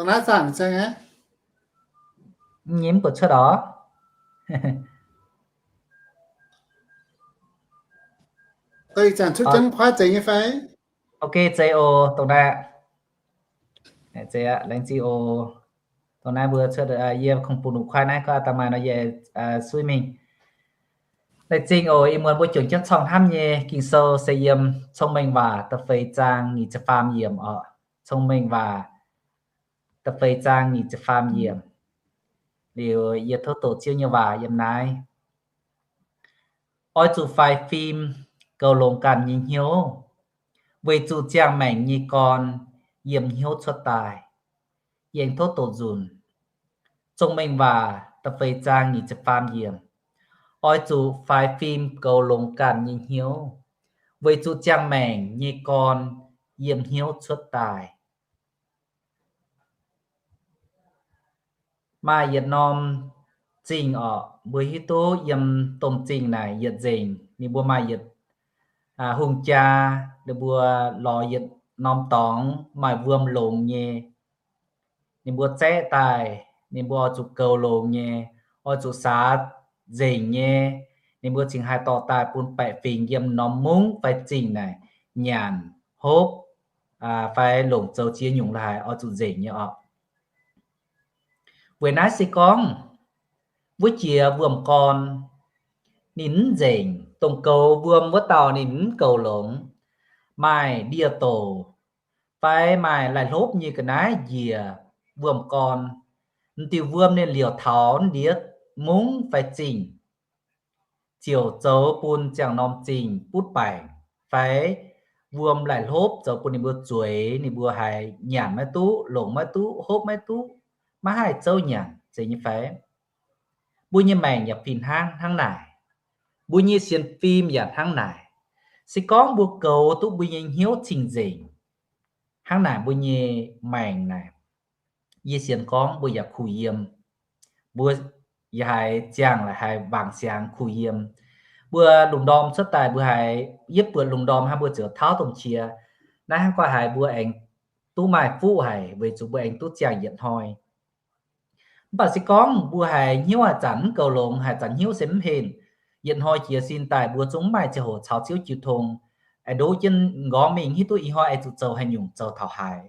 naaiv zaangc saeng aqv. Nyei mv buatc cuotv oc. Dongh ih zanc cuotv jienv kuaaiv zeiz nyei fai? Ok, zeiz oc, dongh naaiv. Zeiz aqv, laengz zingh oc. Dongh naaiv mbuo cuotv, yie kungx bungx kuaaiv naaiv, gorngv aa daaih maaih nor yie suiv mingh. Laengz zingh oc. Ih muonz mbuo juangc jienv corng hnamv nyei Ging-Sou se yiem Cong-Mengh Waac da'feix zaang nyic ziepc faam yiemc oc. Cong-Mengh Waac da'feix zaang nyic ziepc faam yiemc. Liuz yie tov doqc Ziouv nyei waac yiem naaiv. Oix zuqc faix fim, goux longx ganh nyei hnyouv, weic zuqc ziangh maengc nyei gorn yiem hnyouv cuotv daaih. Yie aengx tov doqc nzunc. Cong-Mengh Waac da'feix zaang nyic ziepc faam yiemc. Oix zuqc faix fim goux longx ganh nyei hnyouv, weic zuqc ziangh maengc nyei gorn yiem hnyouv cuotv daaih. Maaih yietc norm zingh oc, mbuo hiuv duqv yiem domh zingh naaic yietc nzengc ninh mbuo maaih yietc hungh jaa, ninh mbuo lorz yietc norm dorngx maaih wuom longx nyei. Ninh mbuo zaeqv daaih, ninh mbuo oix zuqc goux longx nyei, oix zuqc saax nzengc nyei, Ninh mbuo cingx haih dorh daaih bun baeqc fingx yiem norm mungv fai zingh naaic nyanc, hopv, fai longc zoux ziex nyungc la'haic oix zuqc nzengc nyei oc. Weic naaiv se gorngv wuov jiex wuom-gorn ninh mv nzengc, dongh goux wuom wuov dauh ninh mv goux longx, maaih ndie-douc fai maaih laih hlopv nyei ga'naaiv njiec wuom-gorn, m'diuh wuom ninh liouc taux ndiev mungv fai zingh, ziouc zoux bun ziangh norm zingh butv baengc, fai wuom laih hlopv zoux bun ninh mbuo zueiz, ninh mbuo haiz nyanc maiv duqv, longc maiv duqv, hopv maiv duqv, maiv haih zouv nyanc, zeiz nyei fai? Mbuo nyei maengc yaac fih hnangv hnangv naaic. Mbuo nyei sienx fim yaac hnangv naaic. Se gorngv mbuo goux duqv mbuo nyei hnyouv cing-nzengc, hnangv naaic mbuo nyei maengc naaic, yie sienx gorngv mbuo yaac kuh yiem. Mbuo yaac haiz ziangh la'haic wangc siangx kuh yiem. Mbuo lungh ndorm cuotv daaih mbuo haiz yietv buatc lungh ndorm hnangv mbuo ziouc tauv domh qiex. Naaiv hnangv gorngv haiz mbuo aengx duqv maaih fuqv haic weic zuqc mbuo aengx duqv ziangh yietc hnoi. Mv baac se gorngv mbuo haiz hnyouv haaix zanc mv goux longx, haaix zanc hnyouv se mv henh, yietc hnoi jiez sin daaih mbuo zungv mv maaih ziangh hoc caux Ziouv jiu tong, aengx ndoqv jienv m'nqorngv mingh hiuv duqv ih hnoi aengx zuqc zoux haaix nyungc zoux taux haaix.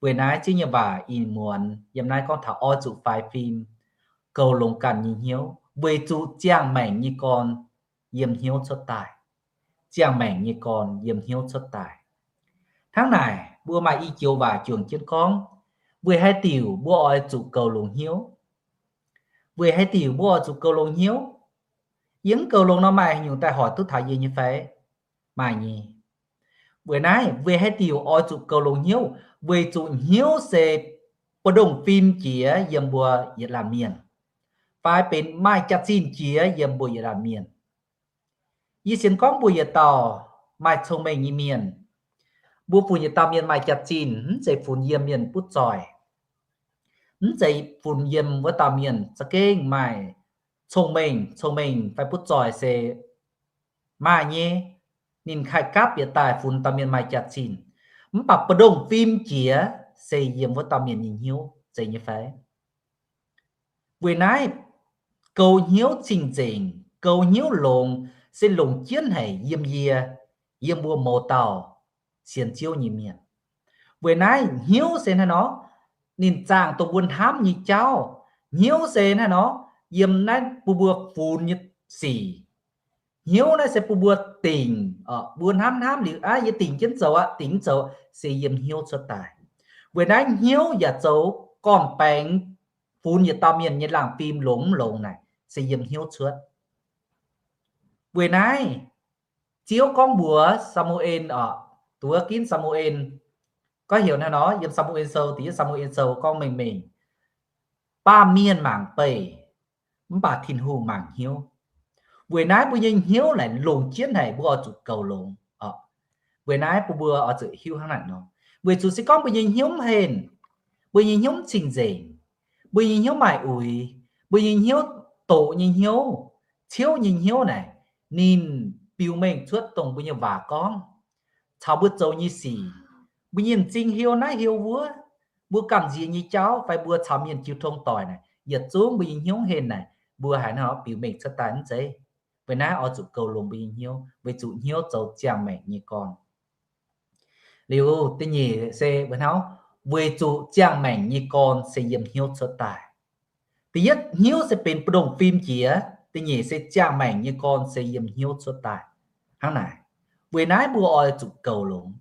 Weic naaiv Ziouv nyei waac ih muonz yiem naaiv gorngv taux oix zuqc faix fim, goux longx ganh nyei hnyouv, weic zuqc ziangh maengc nyei gorn yiem hnyouv cuotv daaih. Ziangh maengc nyei gorn yiem hnyouv cuotv daaih. Hnangv naaic, mbuo maaih i joux waac juangc jienv gorngv, weic haaix diuc mbuo oix zuqc goux longx hnyouv? Weic haaix diuc mbuo oix zuqc goux longx hnyouv? Yie mv goux longx nor maaih haaix nyungc daaih hoic duqv taux yie nyei fai? Maaih nyei. Weic naaiv, weic haaix diuc oix zuqc goux longx hnyouv? Weic zuqc hnyouv se ba'ndongx fim jiex yiem mbuo yietc laanh mienh, fai benx maaih jaax-zinh jiex yiem mbuo yietc laanh mienh. Yie sienx gorngv mbuo yietc dauh maaih cong-mengh nyei mienh, mbuo funx yietc dauh mienh maaih jaax-zinh, mv zeiz funx yiem mienh butv zoih, mv zeiz funx yiem wuov dauh mienh za'gengh maaih cong-mengh, cong-mengh fai butv zoih se maaih nyei. Ninh haih gapv yietc daaih funx dauh mienh maaih jaax-zinh, mv baac ba'ndongx fim jiex se yiem wuov dauh mienh nyei hnyouv, zeiz nyei fai? Weic naaiv, goux hnyouv cing-nzengc, goux hnyouv longx se longc jienv haic yiem yie, yiem mbuo mouz dauh sienx Ziouv nyei mienh. Weic naaiv hnyouv se hnangv nor, ninh zaangh dongh mbuo hnamv nyei jauv. Hnyouv se hnangv nor, yiem naaiv bun mbuo funx nyei sic. Hnyouv naaiv se bun mbuo dingc, mbuo hnamv hnamv liuz, aa, yie dingc jienv zoux aqv, dingc mv zoux, se yiem hnyouv cuotv daaih. Weic naaiv hnyouv yaac zoux gorn-baengx funx yietc dauh mienh nyei laangh fim longx mv longx naaic, se yiem hnyouv cuotv. Weic naaiv, Ziouv gorngv mbuox Saa^mu^en oc, duqv ginv Saa^mu^en, gorngv heuc hnangv nor, yiem Saa^mu^en Sou, da'yietv Saa^mu^en Sou gorngv mengh mengh, baamh mienh mangc beih, mv baac Tin-Hungh mangc hnyouv. Weic naaiv mbuo nyei hnyouv naaic longc jienv haic, mbuo oix zuqc goux longx oc. Weic naaiv bun mbuo oix zuqc hiuv hnangv naaic nor, weic zuqc se gorngv mbuo nyei hnyouv mv henh, mbuo nyei hnyouv mv cing-nzengc, mbuo nyei hnyouv maaih uix, mbuo nyei hnyouv doqc nyei hnyouv, ciouv nyei hnyouv naaic, ninh biux mengh cuotv dongh mbuo nyei waac gorngv, caux mbuo zoux nyei sic, mbuo nyei m'zing heuc naaiv heuc wuov, mbuo gamh nziex nyei jauv fai mbuo caux mienh jiu tong doic naaic, yietc zungv mbuo nyei hnyouv henh naaic, mbuo haiz hnangv nor biux mengh cuotv daaih mv zeiz? Weic naaiv oix zuqc goux longx mbuo nyei hnyouv, weic zuqc hnyouv zoux ziangh maengc nyei gorn. Liuz da'nyeic se weic hnangv, weic zuqc ziangh maengc nyei gorn se yiem hnyouv cuotv daaih. Da'yietv hnyouv se benx ba'ndongx fim jiex, da'nyeic se ziangh maengc nyei gorn se yiem hnyouv cuotv daaih. Hnangv naaic, weic naaiv mbuo oix zuqc goux longx.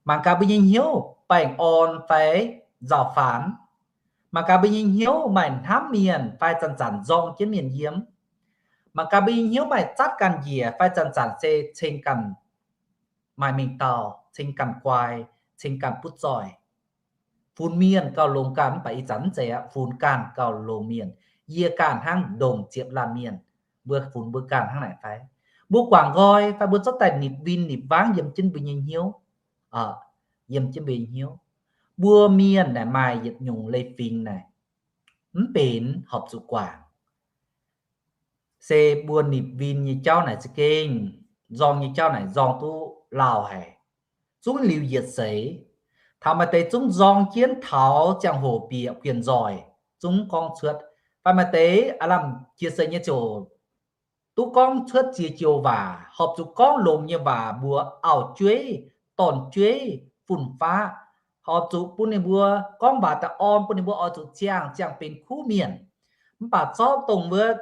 Mangc gaax mbuo nyei hnyouv baengh orn fai nzauh faanx. Mangc gaax mbuo nyei hnyouv maaih hnamv mienh fai zanc-zanc nzorng jienv mienh yiem. Mangc gaax mbuo nyei hnyouv maaih zatv ganh njiec fai zanc-zanc se ceng ganh maaih mengh dauh, ceng ganh guai, ceng ganh butv zoih. Funx mienh gauh longx ganh mv baac ih zanc mv zeiz aqv, funx ganh gauh longx mienh. Yie ganh hnangv ndongc ziepc laanh mienh, mbuo funx mbuo ganh hnangv naaic fai? Mbuo guangc nqoi fai mbuo zorqv daaih nipc win nipc wangv yiem jienv mbuo nyei hnyouv, yiem jienv mbuo nyei hnyouv. Mbuo mienh naaic maaih yietc nyungc leiz-fingx naaic, mv benx horpc zuqc guangc. Se mbuo nipc win nyei jauv naaic za'gengh, nzorng nyei jauv naaic nzorng duqv lauh haic. Zungv liuz yietc seix. Taux maaih deix zungv nzorng jienv taux ziangh hoc bieqc guienh nzoih, zungv gorngv cuotv. Fai maaih deix aav lamh jiex seix nyei ziouc duqv gorngv cuotv ziex joux waac, horpc zuqc gorngv longx nyei waac mbuox auv-jueiv, dorn-jueiv, fun-faqv, horpc zuqc bun ninh mbuo gorngv waac daaih orn, bun ninh mbuo oix zuqc ziangh, ziangh benx kuv mienh. Mv baac zorqv dongh wuov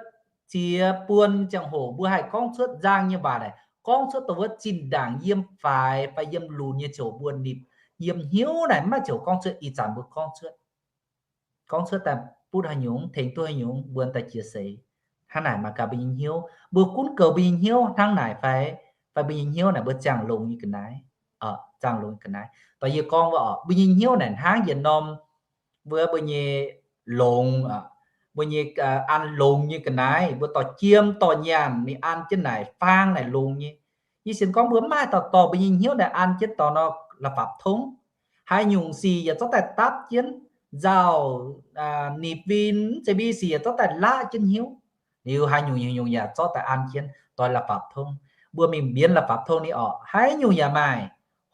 ziex buon ziangh hoc mbuo haih gorngv cuotv nzang nyei waac naaic, gorngv cuotv dongh wuov zinh ndaangc yiem faix fai yiem lunx nyei ziouc mbuo nipc, yiem hnyouv naaic mv maaih ziouc gorngv cuotv ih zanc mbuo gorngv cuotv. Gorngv cuotv daaih butv haaix nyungc, tengx duqv haaix nyungc, mbuo daaih jiex seix. Hnangv naaic mangc gaax mbuo nyei hnyouv, mbuo gunv goux mbuo nyei hnyouv hnangv naaic fai, fai mbuo nyei hnyouv naaic mbuo ziangh longx nyei ga'naaiv, ziangh longx nyei ga'naaiv. Dongh yie gorngv wuov oc, mbuo nyei hnyouv naaic hnangv yietc norm wuov mbuo nyei longx, mbuo nyei an longx nyei ga'naaiv, mbuo dorh jiem dorh nyaanh mingh an jienv naaic faang naaic longx nyei. Yie sienx gorngv mbuo mv maaih dauh dorh mbuo nyei hnyouv naaic an jienv dorh nor la'fapv tongv. Haaix nyungc sic yaac zorqv daaih dapv jienv, nzauh, nipc win, mv zeiz mbuo nyei sic yaac zorqv daaih laqv jienv hnyouv. Liuz haaix nyungc nyungc yaac zorqv daaih an jienv doix la'fapv tongv. Mbuo mingh mbienx la'fapv tongv ni orqc, haaix nyungc yaac maaih,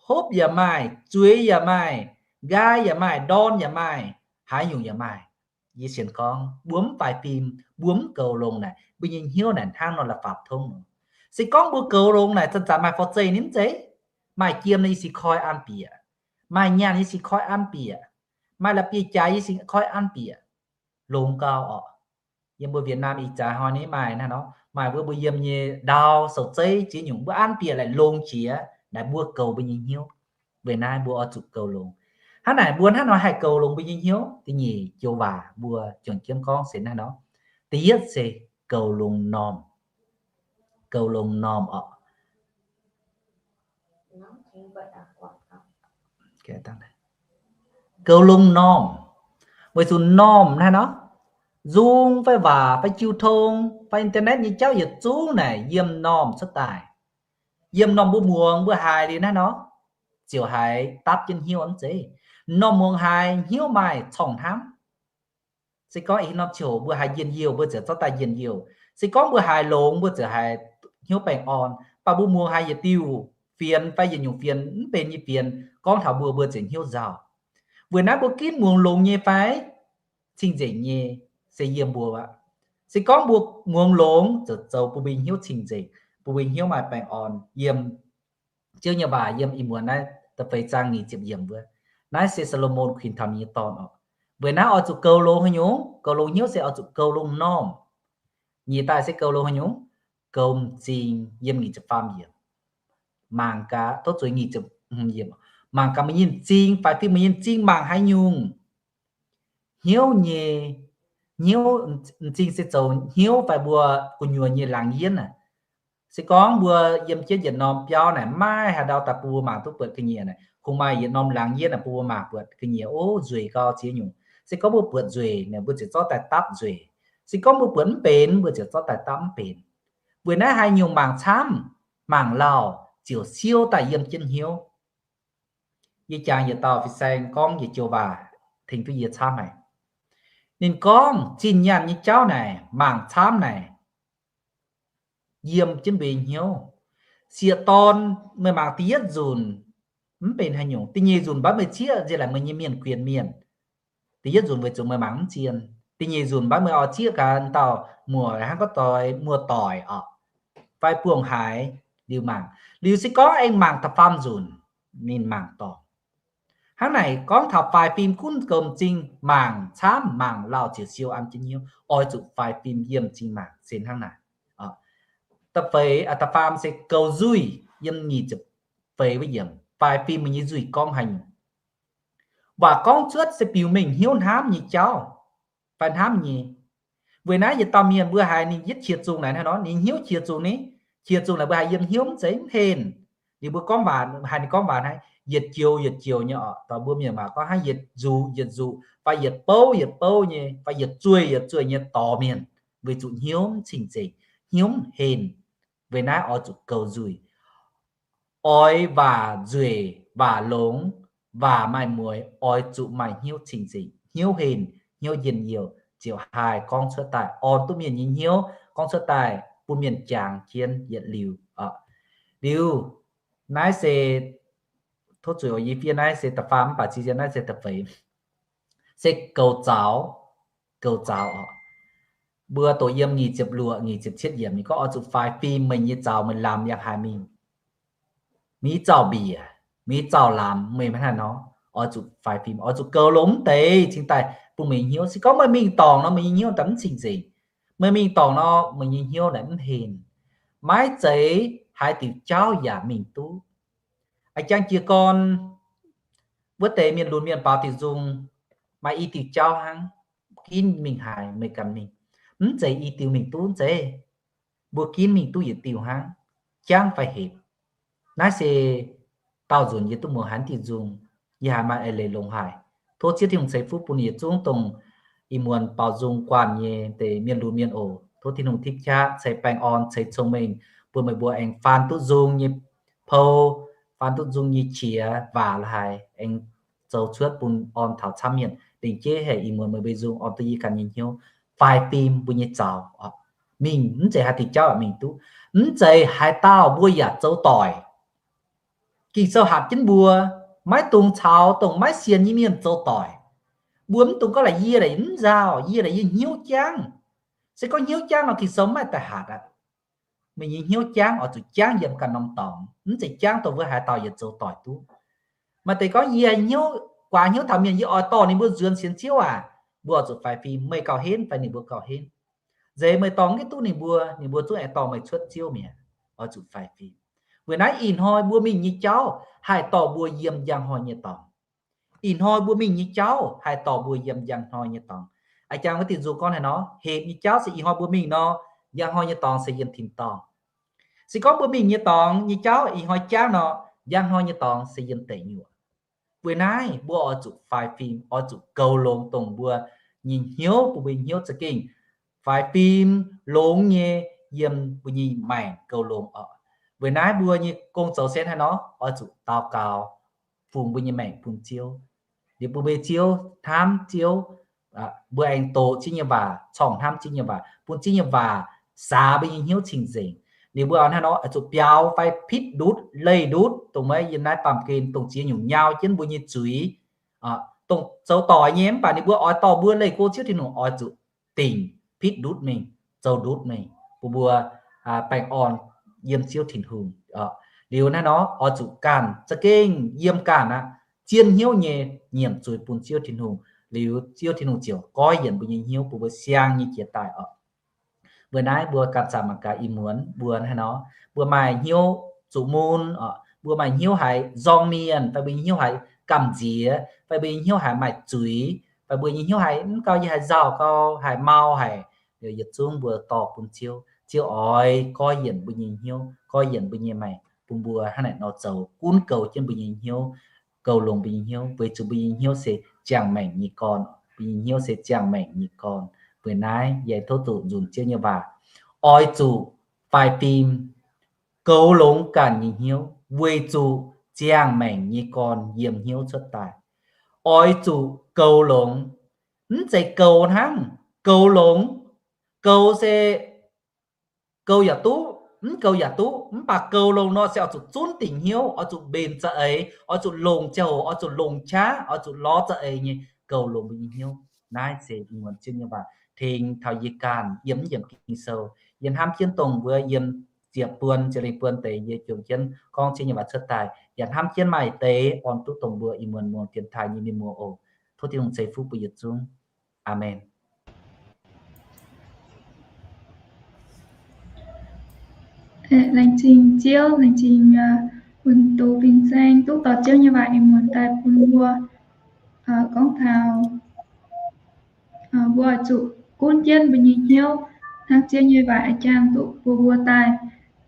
hopv yaac maaih, zueiz yaac maaih, nqaai yaac maaih, ndorn yaac maaih, haaix nyungc yaac maaih. Yie sienx gorngv mbuo mv faix fim, mbuo mv goux longx naaic, mbuo nyei hnyouv naaic hnangv nor la'fapv tongv. Se gorngv mbuo goux longx naaic zanc-zanc maaih forv-zeih ni mv zeiz. Maaih jiem yie sic koi an bieqc, maaih nyaanh yie sic koi an bieqc, maaih la'bieiv-jaaix yie sic koi an bieqc, longx gau orqc. Yiem mbuo Việt Nam ih jaax hnoi ni maaih naaiv nor, maaih wuov mbuo yiem nyei ndau sou-zeiv ziex nyungc mbuo an bieqc laaic longx jiex naaic mbuo goux mbuo nyei hnyouv. Weic naaiv mbuo oix zuqc goux longx. Hnangv naaic mbuo hnangv nor haih goux longx mbuo nyei hnyouv. Da'nyeic joux waac mbuo juangc jienv gorngv se naaiv nor. Da'yietv se goux longx normh. Goux longx normh orqc. Goux longx normh, weic zuqc normh naaiv nor, nzung fai waac fai jiu tong fai internet nyei jauv yietc zungv naaic yiem normh cuotv daaih. Yiem normh mbuo muangx mbuo haiz liuz naaiv nor, ziouc haiz dapv jienv hnyouv mv zeiz. Normh muangx haiz hnyouv maaih corngh hnamv. Se gorngv ih norm ziouc mbuo haiz njien-youh mbuo ziouc zorqv daaih njien-youh. Se gorngv mbuo haiz longx mbuo ziouc haiz hnyouv baengh orn. Mv baac mbuo muangx haiz yietc diuh fienx fai yietc nyungc fienx mv benx nyei fienx gorngv taux mbuo, mbuo ziouc hnyouv nzauh. Weic naaiv mbuo ginv muangx longx nyei fai cing-nzengc nyei se yiem mbuo aqv. Se gorngv mbuo muangx longx ziouc zoux bun mbuo nyei hnyouv cing-nzengc, bun mbuo nyei hnyouv maaih baengh orn. Yiem Ziouv nyei waac yiem ih muonz naaiv da'feix zaang nyic ziepc yiemc wuov. Naaiv se Saa^lo^morn kuinx taux ninh nyei dorn orqc. Weic naaiv oix zuqc goux longx haaix nyungc? Goux longx hnyouv se oix zuqc goux longx normh. Nyic daaih se goux longx haaix nyungc? Goux m'zing, yiem nyic ziepc faam yiemc. Mangc gaax, tov zueiz nyic ziepc hmz yiemc. Mangc gaax meih nyei m'zing, faix fim meih nyei m'zing mangc haaix nyungc. Hnyouv nyei, hnyouv, m'zing se zoux hnyouv fai mbuo gu'nyuoz nyei laangz yienv aac. Se gorngv mbuo yiem jienv yietc norm biauv naaic, maiv haaix ndau daaih bun mbuo mangc duqv buatc ga'nyiec naaic, kungx maaih yietc norm laangz yienv naaic bun mbuo mangc buatc ga'nyiec, o, nzueic gau ziex nyungc. Se gorngv mbuo buatc nzueic naaic, mbuo ziouc zorqv daaih dapv nzueic. Se gorngv mbuo buatc mv benx, mbuo ziouc zorqv daaih dapv mv benx. Weic naaiv haaix nyungc mangc camv, mangc lauh ziouc siou daaih yiem jienv hnyouv. Yie jangx yietc dauh fin-saeng gorngv yietc joux waac tengx duqv yie camv haic. Ninh gorngv zinh nyaanh nyei jauv naaic mangc camv naaic, yiem jienv mbuo nyei hnyouv. Sieqv-dorn, meih mangc da'yietv nzunc mv benx haaix nyungc, da'nyeic nzunc mbaeqv meih cieqv nziex laaic meih nyei mienh quienx mienh. Da'yietv nzunc weic zuqc meih mangc mv zien. Da'nyeic nzunc mbaeqv meih oix cieqv gaax dauh muoc hnangv gorngv doix muoz-doic orqc, fai buangh haaix liuz mangc. Liuz se gorngv aengx mangc da'faam nzunc, ninh mangc dorngc. Hnangv naaic gorngv taux faix fim gunv goux m'zing, mangc camv mangc lauh ziouc siou an jienv hnyouv. Oix zuqc faix fim yiem m'zing mangc se hnangv naaic. Da'feix, da'faam se goux nzuih, yiem nyic ziepc feix wuov yiemc, faix fim meih nyei nzuih gorngv haaix nyungc. Waac gorngv cuotv se biux mengh hnyouv hnamv nyei jauv fai hnamv nyei. Weic naaiv yietc dauh mienh mbuo haiz ninh yietv qiex zungh naaic hnangv nor, ninh hnyouv qiex zungh ni, qiex zungh naaic mbuo haiz yiem hnyouv mv zeiz mv henh. Liuz mbuo gorngv waac, haiz ninh gorngv waac hnangv, yietc joux yietc joux nyei orqc, dorh mbuo mienh waac gorngv hnangv yietc nzuqc yietc nzuqc fai yietc bouv yietc bouv nyei fai yietc zueih yietc zueih nyei dorh mienh, weic zuqc hnyouv mv cing-nzengc, hnyouv mv henh. Weic naaiv oix zuqc goux nzuih. Oix waac nzueic, waac longx, waac maaih mueix, oix zuqc maaih hnyouv cing-nzengc, hnyouv henh, hnyouv njien-youh, ziouc haih gorngv cuotv daaih orn duqv mienh nyei hnyouv, gorngv cuotv daaih bun mienh jangx jienv yietc liuz. Liuz, naaiv se, tov zuqc yie fiev naaiv se da'faam mv baac ziqc zien naaiv se da'feix, se goux zaux, goux zaux orqc. mbuo doqc yiem nyic ziepc luoqc, nyic ziepc cietv yiemc ninh gorngv, oix zuqc faix fim meih nyei zaux, meih lamz yangh haaix mingh. Mingh zaux mbiec, mingh zaux lamz, meih maiv haih nor, oix zuqc faix fim, oix zuqc goux longx mv deix cingx daaih bun meih nyei hnyouv. Se gorngv meih mingh dorngc nor, meih nyei hnyouv daaih mv cing-nzengc. Meih mingh dorngc nor, meih nyei hnyouv naaic mv henv. Maiv zeiz haaix diuc jauv yaac mingh duqv. A'jang jiez gorn wuov deix mienh lunx mienh baaux diuc nzung, maaih i diuc jauv hnangv, ginv mingh haaix meih ganh mingh. Mv zeiz i diuc mingh duqv, mv zeiz. Mbuo ginv mingh duqv yietc diuc hnangv, jangv fai hepc. Naaiv se daauh nzunc yie duqv muangx haic diuc nzung, yie haiz maaih eix leiz longx haic. Tov Ziouv Tin-Hungh ceix fuqv bun yietc zungv dongh ih muonz baaux nzung guanh nyei deix mienh lunx mienh oc. Tov Tin-Hungh tipv qaqv ceix baengh orn, ceix cong-mengh bun meih mbuo aengx faan duqv nzung nyei pou, faan duqv nzung nyei qiex waac la'haaix, aengx zoux cuotv bun orn taux camv mienh. Lingc jeiv haic ih muonz meih mbuo nzung orn duqv yie ganh nyei hnyouv, faix fim mbuo nyei zaux. Mingh mv zeiz haaix diuc jauv yaac mingh duqv. Mv zeiz haaix dauh mbuo yaac zoux doic. Ging-Sou hatc jienv mbuo, maiv dungx caux dongh maiv sienx nyei mienh zoux doic. Mbuo mv dungx gorngv laaix yie laaix mv nzauh, yie laaix yie hnyouv jangv. Se gorngv hnyouv jangv nor, Ging-Sou mv maaih daaih hatc aqv. Meih nyei hnyouv jangv oix zuqc jangv yiem ganh norm dorngx, mv zeiz jangv dongh wuov haaix dauh yietc zoux doic duqv. Maaih deix gorngv yie hnyouv, guaax hnyouv taux mienh, yie oix dorh ninh mbuo nzuonx sienx Ziouv aac. Mbuo oix zuqc faix fim, meih gauh henv fai ninh mbuo gauh henv. Nzeix meih dorh mv duqv ninh mbuo, ninh mbuo zungv aengx dorh meih cuotv Ziouv mi'aqv. Oix zuqc faix fim. Weic naaiv ih hnoi mbuo mingh nyei jauv haih dorh mbuo yiem njang hnoi nyei dorngx. Ih hnoi mbuo mingh nyei jauv haih dorh mbuo yiem njang hnoi nyei dorngx. A'jang wuov diuc nzung gorngv haaix nor, hepc nyei jauv se ih hnoi mbuo mingh nor, njang hnoi nyei dorngx se yiem tin-dorngh. Se gorngv mbuo mingh nyei dorngx nyei jauv ih hnoi jangv nor, njang hnoi nyei dorngx se yiem deic nyuoqc. Weic naaiv mbuo oix zuqc faix fim, oix zuqc goux longx dongh mbuo nyei hnyouv, bun mbuo nyei hnyouv za'gengh faix fim longx nyei yiem mbuo nyei maengc goux longx oc. Weic naaiv mbuo nyei gong zoux se haaix nor, oix zuqc daux gaux, fungx mbuo nyei maengc bun Ziouv. Liuz bun mbuo Ziouv hnamv Ziouv, mbuo aengx doqc Ziouv nyei waac, corngh hnamv Ziouv nyei waac, bun Ziouv nyei waac saax mbuo nyei hnyouv cing-nzengc. Liuz mbuo hnangv nor oix zuqc biaux fai pitv ndutv, leih ndutv dongh maiv yiem naaiv baamh gen dongh ziex nyungc nyau jienv mbuo nyei zuiz, dongh zoux doic nyei mv baac ninh mbuo oix dorh mbuo leih go Ziouv Tin-Hungh oix zuqc dingc pitv ndutv mingh, zoux ndutv mingh, bun mbuo baengh orn yiem Ziouv Tin-Hungh. Liuz naaiv nor oix zuqc ganh za'gengh yiem ganh aqv, zien hnyouv nyei nyiemc zuiz bun Ziouv Tin-Hungh, liuz Ziouv Tin-Hungh ziouc goiv yienc mbuo nyei hnyouv bun mbuo siang nyei jiex daaih oc. Mbuo naaiv mbuo ganh zanc mangc gaax ih muonz mbuo hnangv nor, mbuo maaih hnyouv zuqc mun, mbuo maaih hnyouv haiz nzorng mienh, fai mbuo nyei hnyouv haiz gamh nziex, fai mbuo nyei hnyouv haiz maaih zuiz, fai mbuo nyei hnyouv haiz mv gau yie haiz nzauh gau, haiz mau haic, yietc zungv mbuo dorh bun Ziouv. Ziouv oix goiv yienc mbuo nyei hnyouv, goiv yienc mbuo nyei maengc, bun mbuo hnangv naaic nor zoux gunv goux jienv mbuo nyei hnyouv, goux longx mbuo nyei hnyouv, weic zuqc mbuo nyei hnyouv se ziangh maengc nyei gorn. Mbuo nyei hnyouv se ziangh maengc nyei gorn. Weic naaiv yie tov zuqc nzunc Ziouv nyei waac, oix zuqc faix fim goux longx ganh nyei hnyouv, weic zuqc ziangh maengc nyei gorn yiem hnyouv cuotv daaih. Oix zuqc goux longx, mv zeiz goux hnangv, goux longx. Goux se goux yaac duqv, mv goux yaac duqv, mv baac goux longx nor se oix zuqc zunv dingc hnyouv, oix zuqc mbenc za'eix, oix zuqc longc ziangh hoc, oix zuqc longc qaqv, oix zuqc lorz za'eix nyei goux longx mbuo nyei hnyouv. Naaiv se ih muonz Ziouv nyei waac tengx taux yie ganh yiem mv yiemc Ging-Sou. Yie hnamv jienv dongh mbuo yiem ziepc buon, ziepc lengh buon deix yie jomc jienv gorngv Ziouv nyei waac cuotv daaih, yaac hnamv jienv maaih deix orn duqv dongh mbuo ih muonz muangx dienx taaih nyei mienh muoz oc. Tov Tin-Hungh ceix fuqv bun yietc zungv. Aamen. Laengz zingh Ziouv, laengz zingh wuonh doz fin-saeng duqv dorh Ziouv nyei waac ih muonz daaih bun mbuo gorngv taux mbuo oix zuqc gunv jienv mbuo nyei hnyouv hnangv Ziouv nyei waac a'jang duqv bun mbuo daaih.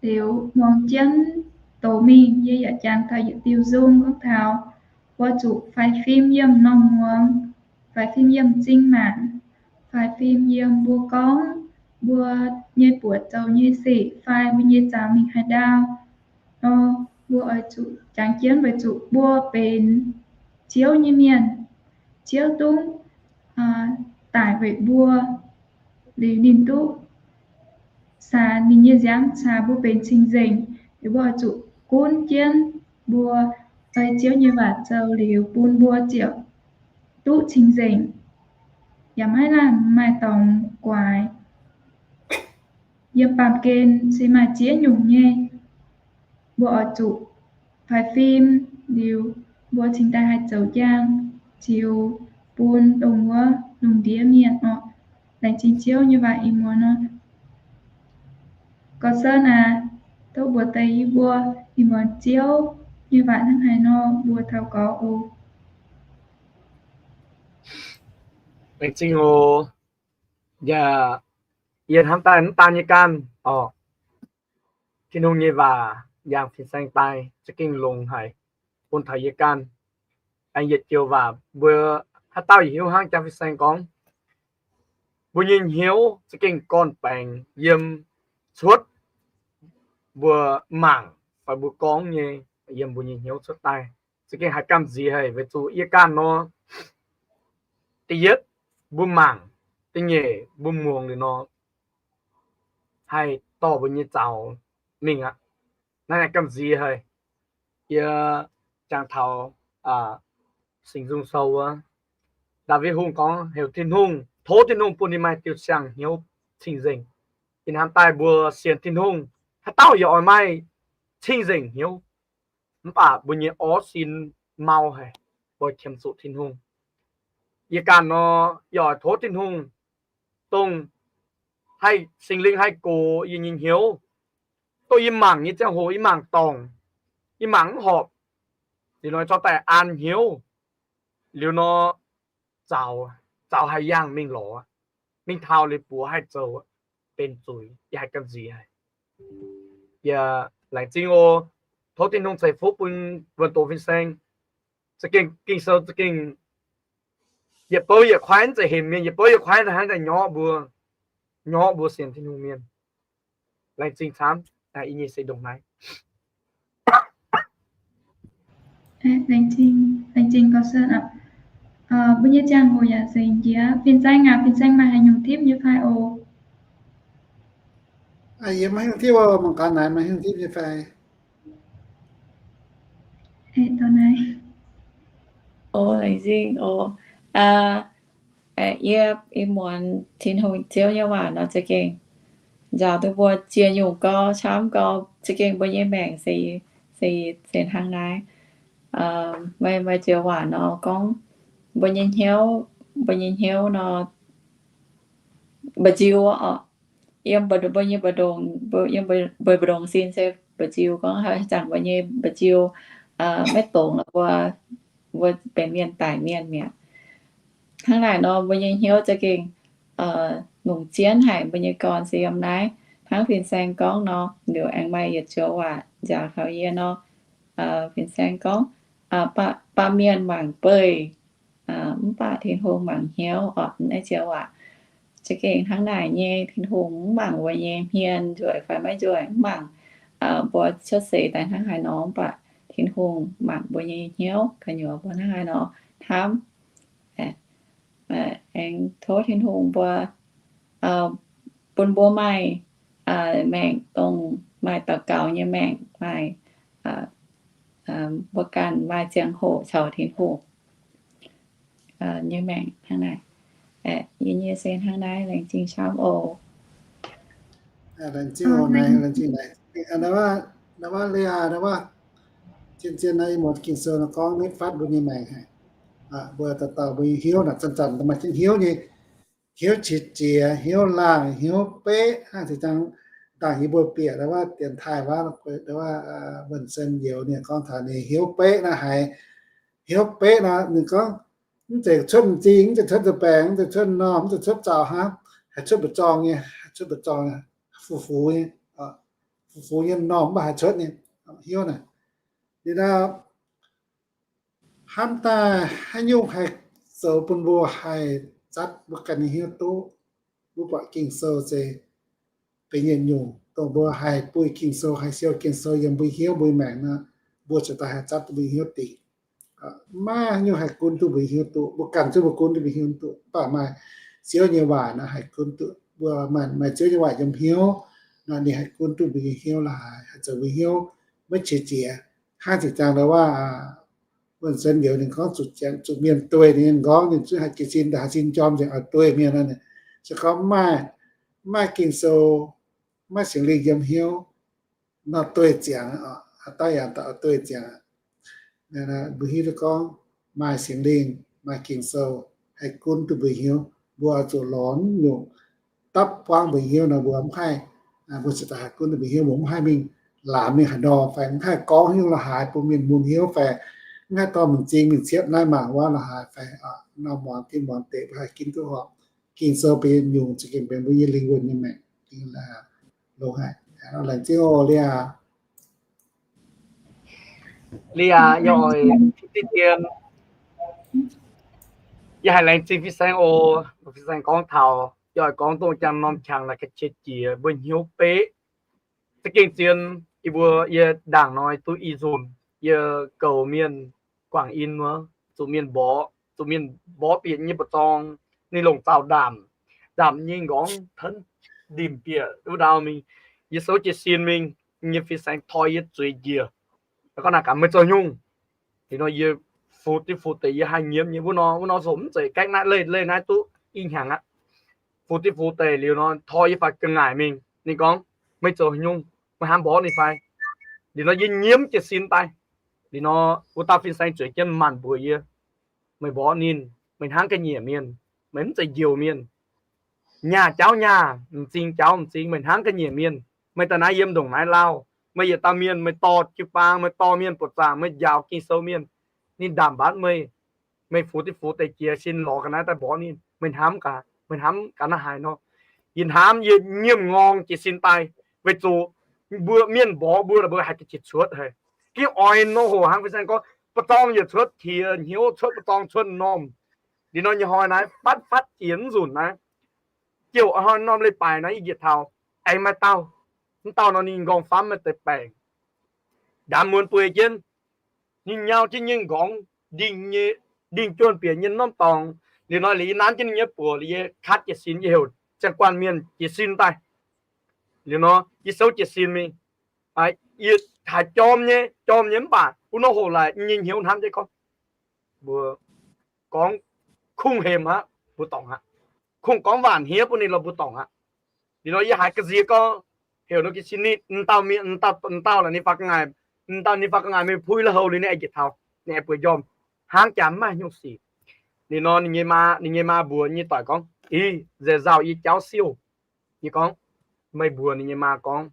Liuz muangx jienv doz mingh yie yaac jangx taux yietc diuh nzung gorngv taux mbuo zuqc faix fim yiem norm muangx, faix fim yiem m'zing maanc, faix fim yiem mbuo gorngv, mbuo nyei buoqc zoux nyei sic fai mbuo nyei zaux mingh haaix ndau nor, mbuo oix zuqc jangx jienv weic zuqc mbuo benx Ziouv nyei mienh. Ziouv dungv daic weic mbuo, liuz ninh duqv saax ninh nyei nziaamv caax mbuo benx cing-nzengc. Liuz mbuo oix zuqc gunv jienv mbuo ei Ziouv nyei waac zoux liuz bun mbuo ziouc duqv cing-nzengc, yaac maiv maaih dorngx guaix. Yiem baamh gen se maaih ziex nyungc nyei. Mbuo oix zuqc faix fim liuz, mbuo cingx daaih haih zoux njang, ziux bun dongh wuov lungh ndiev mienh orqc. Laengz zingh Ziouv nyei waac ih muonz nor. Gauh sou naaic, tov mbuox deix yie mbuo ih muonz Ziouv nyei waac hnangv haaix nor mbuo taux gorx oc. Laengz zingh oc. Yaac yie hnamv daaih mv daan yie ganh orqc, Tin-Hungh nyei waac yangh fin-saeng daaih za'gengh longx haic bun taux yie ganh. Aengx yietc joux waac mbuo haaix dauh yaac hiuv hnangv jaa fin-saeng gorngv, mbuo nyei hnyouv za'gengh gorn-baengx yiem cuotv mbuo mangc fai mbuo gorngv nyei, yiem mbuo nyei hnyouv cuotv daaih. Za'gengh haiz gamh nziex haic weic zuqc yie ganh nor, da'yietv mbuo mangc, da'nyeic mbuo muangx liuz nor, haih dorh mbuo nyei zaux mingh aqv. Naaiv gamh nziex haic. Yie jangx taux Singx Nzung Sou wuov, Ndaawitv Hungh gorngv heuc Tin-Hungh, tov Tin-Hungh bun ninh maaih diuh siang-hnyouv cing-nzengc. Ih hnamv daaih mbuo sienx Tin-Hungh, haaix dauh yaac oix maaih cing-nzengc hnyouv. Mv baac mbuo nyei orv sin mau haic, mbuo qiemx zuqc Tin-Hungh. Yie ganh nor, yaac oix tov Tin-Hungh, dongh haih Singx Lingh haih gox yie nyei hnyouv, dongh yie mangc nyei ziangh hoc yie mangc dorngc, yie mangc mv horpc, liuz nor corc daaih an hnyouv, liuz nor zaux, zaux haih yangh mingh lorz, mingh taux liuz buoz haih zoux, benx zuiz, yie haih gamh nziex haic. Yie laengz zingh oc. Tov Tin-Hungh ceix fuqv bun wuonh doz fin-saeng. Za'gengh Ging-Sou za'gengh yietc bouv yietc kuaaiv mv zeiz hemx mienh, yietc bouv yietc kuaaiv hnangv daaih nyorqv mbuo, nyorqv mbuo sienx Tin-Hungh mienh. Laengz zingh camv. Yie nyei se ndongc naaiv. Laengz zingh gauh sou aqv. Mbuo nyei ziangh hoc yaac nzengc njiec. Fin-saeng aac, fin-saeng maaih haaix nyungc tipv nyei fai oc? Yie maiv hiuv tipv oc. Mangc gaax naaic maaih haaix nyungc tipv nyei fai? Laengz zingh oc. Yie, yie muonz Tin-Hungh Ziouv nyei waac nor za'gengh njaaux duqv mbuo ziex nyungc gau, camv gau, za'gengh mbuo nyei maengc se, se, se hnangv naaiv. Maaih, maaih joux waac nor gorngv, mbuo nyei hnyouv, mbuo nyei hnyouv nor, mba'nziu oc. Yiem mbuo nyei mbu'ndongx, yiem mbuo mbu'ndongx sin se mba'nziu, gorngv haaix zanc mbuo nyei mba'nziu maiv dongz, mbuo, mbuo benx mienh daic mienh mi'aqv. Hnangv naaic nor, mbuo nyei hnyouv za'gengh longc jienv haic. Mbuo nyei gorn se yiem naaiv. Hnangv fin-saeng gorngv nor, liuz aengx maaih yietc joux waac njaaux taux yie nor, fin-saeng gorngv, baamh mienh mangc beih, mv baac Tin-Hungh mangc hnyouv oc. Naaiv joux waac za'gengh hnangv naaic nyei. Tin-Hungh mv mangc mbuo nyei hmien nzueic fai maiv nzueic, mv mangc mbuo cuotv seix daaih hnangv haaix nor, mv baac Tin-Hungh mangc mbuo nyei hnyouv, gu'nyuoz mbuo hnangv haaix nor hnamv. Aengx tov Tin-Hungh mbuo bun mbuo maaih maengc dongh maaih daux gaux nyei maengc, maaih, mbuo ganh maaih ziangh hoc caux Tin-Hungh nyei maengc hnangv naaic. Yie nyei se hnangv naaiv. Laengz zingh camv oc. Laengz zingh oc. Naaiv, zien-zien naaiv ih muonz Ging-Sou nor gorngv nitv fatv mbuo nyei maengc haic. Mbuo dauh dauh mbuo nyei hnyouv naaic zanc-zanc maaih ziex hnyouv nyei. Hnyouv qiex jiez, hnyouv laangh, hnyouv beqv, hnangv zinh dangh yie mbuo bieqc wuov dienx taaih wuov, wuov Wuonh Sen Youz ninh gorngv taux ninh hnyouv beqv naaiv haiz, hnyouv beqv nor ninh gorngv, mv zeiz cuotv m'zing, mv zeiz cuotv nzuih baengc, mv zeiz cuotv m'normh, mv zeiz cuotv zaux hnangv, haih cuotv mba'zorng nyei, haih cuotv mba'zorng nyei, fu-fux nyei, fu-fux nyei m'normh mv baac haih cuotv nyei hnyouv naaic. Liuz nor, hnamv daaih haaix nyungc haih zoux bun mbuo haih zatv mbuo ganh nyei hnyouv duqv? Mbuo buatc Ging-Sou se benx yietc nyungc dongh mbuo haih buih Ging-Sou, haih siou Ging-Sou yiem mbuo hnyouv mbuo maengc nor, mbuo ziouc daaih haih zatv duqv mbuo hnyouv dingc. Maiv nyungc haih gunv duqv mbuo hnyouv duqv, mbuo ganh zungv mbuo gunv duqv mbuo hnyouv duqv, mv baac maaih Ziouv nyei waac nor haih gunv duqv. Mbuo maaih, maaih Ziouv nyei waac yiem hnyouv nor, ninh haih gunv duqv mbuo nyei hnyouv la'haaix, haih zoux mbuo hnyouv maiv qiex jiez. Hnangv zinh ziangx ndau wuov, Wuonh Sen Youz ninh gorngv zuqc mienh dueiv, ninh gorngv ninh zungv haih jiez sin, haih sin njormh nzengc oix dueiv mienh nor. Se gorngv maiv maaih Ging-Sou maiv maaih Singx Lingh yiem hnyouv nor dueiv ziangx, haaix dauh yaac dueiv ziangx. Mbuo hiuv duqv gorngv maaih Singx Lingh, maaih Ging-Sou haih gunv duqv mbuo hnyouv, mbuo oix zuqc lorz nyungc dapv buangv mbuo hnyouv nor mbuo mv haih, mbuo ziouc daaih haih gunv duqv mbuo hnyouv, mbuo mv haih mingh laamc mingh haaix nor fai mv haih gorngv nyungc la'haaix bun mienh mun hnyouv fai mv haih dorh mingh zing mingh cietv naaiv mangc wuov la'haaix fai nor muangx tin muangx deix mbuo haih ginv duqv horpc. Ging-Sou benx nyungc za'gengh benx mbuo nyei lingh wuonh nyei maengc. Longx haic. Laengz zingh oc, Lia. Lia, yie oix diqv dien, yie haiz laengz zingh fin-saeng oc. Fin-saeng gorngv taux, yie oix gorngv dongh jangx norm qangx naaic ga'qiex jiez mbuo hnyouv beqv. Za'gengh zien, yie mbuo yie ndaangc hnoi duqv i nzunc, yie goux mienh guangc in wuov, zuqc mienh mborqv, zuqc mienh mborqv bieqc nyei mba'zorng, ninh longc zaux ndaamc, ndaamc nyei nqorngv tenv ndimc bieqc wuov ndau mingh. Yie souv jiez sin mingh, nyei fin-saeng toi yie zueiz njiec, gorngv naaic gaax, meih zoux nyungc. Liuz nor yie fu div fu deix yie haih nyiemv nyei. Wuov nor, wuov nor zoux mv zeiz gaeqv naaiv, leih leih naaiv duqv i hnyangx aqv. Fu div fu deix liuz nor, toi yie faaux ga'ngaaic mingh. Ninh gorngv, meih zoux nyungc, meih hnamv mborqv ninh fai? Liuz nor yie nyiemv jiez sin daaih. Liuz nor wuov dauh fin-saeng zueiz jienv maanc mbuox yie, meih mborqv ninh, meih hnangv ga'nyiec mienh, meih mv zeiz njoux mienh. Nyaah jauv nyaah, m'zing jauv m'zing, meih hnangv ga'nyiec mienh. Meih daaih naaiv yiem ndongc naaiv lauh, meih yietc dauh mienh, meih dorh jiu-baang, meih dorh mienh buoqc zaangc, meih njaaux Ging-Sou mienh, ninh ndaamv mbatv meih. Meih fu div fu deix jiez sin lorz ga'naaiv daaih mborqv ninh, meih hnamv gaax, meih hnamv gaax naaiv haaix nor? Yie hnamv yie nyiemc ngorng jiez sin daaih, weic zuqc mbuo mienh mborqv mbuo, mbuo haih ga'qiex cuotv haic. Gengh oix nor hoc hnangv fin-saeng gorngv, mba'zorng yietc cuotv qiex hnyouv, cuotv mba'zorng cuotv m'normh. Liuz nor nyei hnoi naaiv fatv fatv jiex mv nzunc naaiv, ziouc hnoi norm leiz-baaix naaiv yie njiec taux, aengx maaih dauh, mv dauh nor ninh nqorngv-famv maaih deix baengc, ndaamv muonz bueix jienv, ninh nyau jienv nyei nqorngv, ndingh nyei, ndingh juonh bieqc nyei norm dorngx. Liuz nor liuz yie nanv jienv ninh nyei buoz liuz yie katv jiez sin, yie heuc ziangh guanh mienh jiez sin daaih. Liuz nor yie souv jiez sin mingh, yie haiz jorm nyei, jorm nyei mv baac wuov nor hoc laaix nyei hnyouv hnamv jienv gorngv, mbuo gorngv kungx hemx aqv, mbuo dorngc aqv. Kungx gorngv waanc hniev bun ninh lorqc, mbuo dorngc aqv. Liuz nor yie haiz ga'nziex gorngv, heuc nor jiez sin ninh, m'dauh mienh, m'dauh laaix ninh faaux ga'ngaaic, m'dauh ninh faaux ga'ngaaic mingh puix lui-houx liuz ninh aengx njiec taux, ninh aengx bueix njormh, hnangv jaax mv maaih nyungc sic. Liuz nor ninh nyei maa, ninh nyei maa mbuox nyei doic gorngv, ih, nzauh nzauh yie jauv siouh. Yie gorngv, meih mbuox ninh nyei maa gorngv,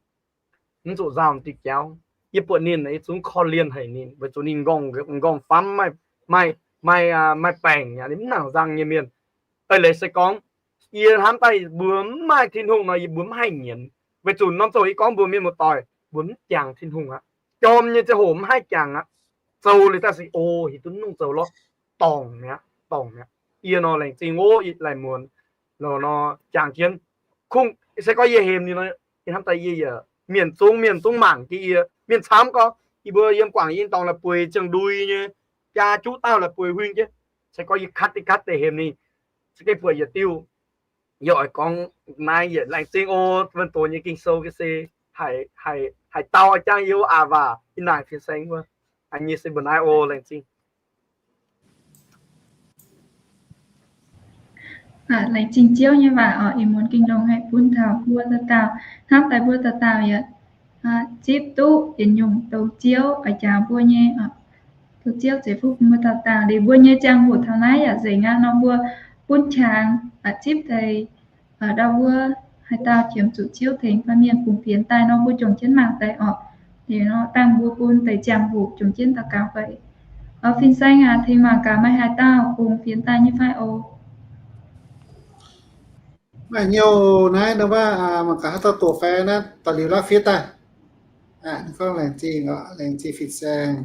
mv zuqc nzauh diuh jauv. Yie buatc ninh, yie zungv korv-lienh haic ninh, weic zuqc ninh nqorngv-famv, maaih, maaih baengc, ninh mv nangc nzang nyei mienh. Eix leiz se gorngv, yie hnamv daaih mbuo mv maaih Tin-Hungh nor, yie mbuo mv haih nyienz, weic zuqc norm ziangh hoc yie gorngv mbuox mienh muoz-doic, mbuo mv jangx Tin-Hungh aqv. Jorm nyei ziangh hoc mv haih jangx aqv. Zoux liuz daaih se, o, hiuv duqv mv nungh zoux lorqc, dorngc mi'aqv, dorngc mi'aqv. Yie nor laengz zingh ov, laih muonz nor jangx jienv. Kungx se gorngv yie hemx ninh nor, yie hnamv daaih yie yaac, mienh zungv, mienh zungv mangc jienv yie. Mienh camv gorngv yie mbuo yiem guangc yie dorngx la'bueix ziangh ndui nyei, jaa juqv dauh la'bueix huing jienv. Se gorngv yie katv deix, katv deix hemx ninh, se gengh buatc yietc diuh. Yie oix gorngv naaiv yietc laengz zingh o, wuonh doz nyei Ging-Sou se haiz dau jangv yie wuov aac waac yie naaic fin-saeng wuov. A'nyei se mbuo naaiv o, laengz zingh. Laengz zingh Ziouv nyei waac oc. Ih muonz ging longx haic bun taux mbuo dauh dauh. Hnamv daaih mbuo dauh dauh yaac zipv duqv yietc nyungc dongh Ziouv oix njaaux mbuo nyei, dongh Ziouv ceix fuqv bun mbuo dauh dauh. Liuz mbuo nyei ziangh hoc taux naaiv yaac nzengc aqv nor, mbuo bun qangx zipv deix ndau wuov haaix dauh qiemx zuqc Ziouv tengx fai mienh bungx fienx daaih nor, mbuo jomc jienv mangc daaih oc. Liuz nor dangh mbuo bun deix ziangh hoc jomc jienv daux gaux fai. Fin-saeng aac, tengx mangc gaax maaih haaix dauh bungx fienx daaih nyei fai oc. Maaih hnyouv naaiv nor, mangc gaax haaix dauh doqc fai naaiv daaih liuz laqv fiev daaih. Gorngv laengz zingh, laengz zingh fin-saeng.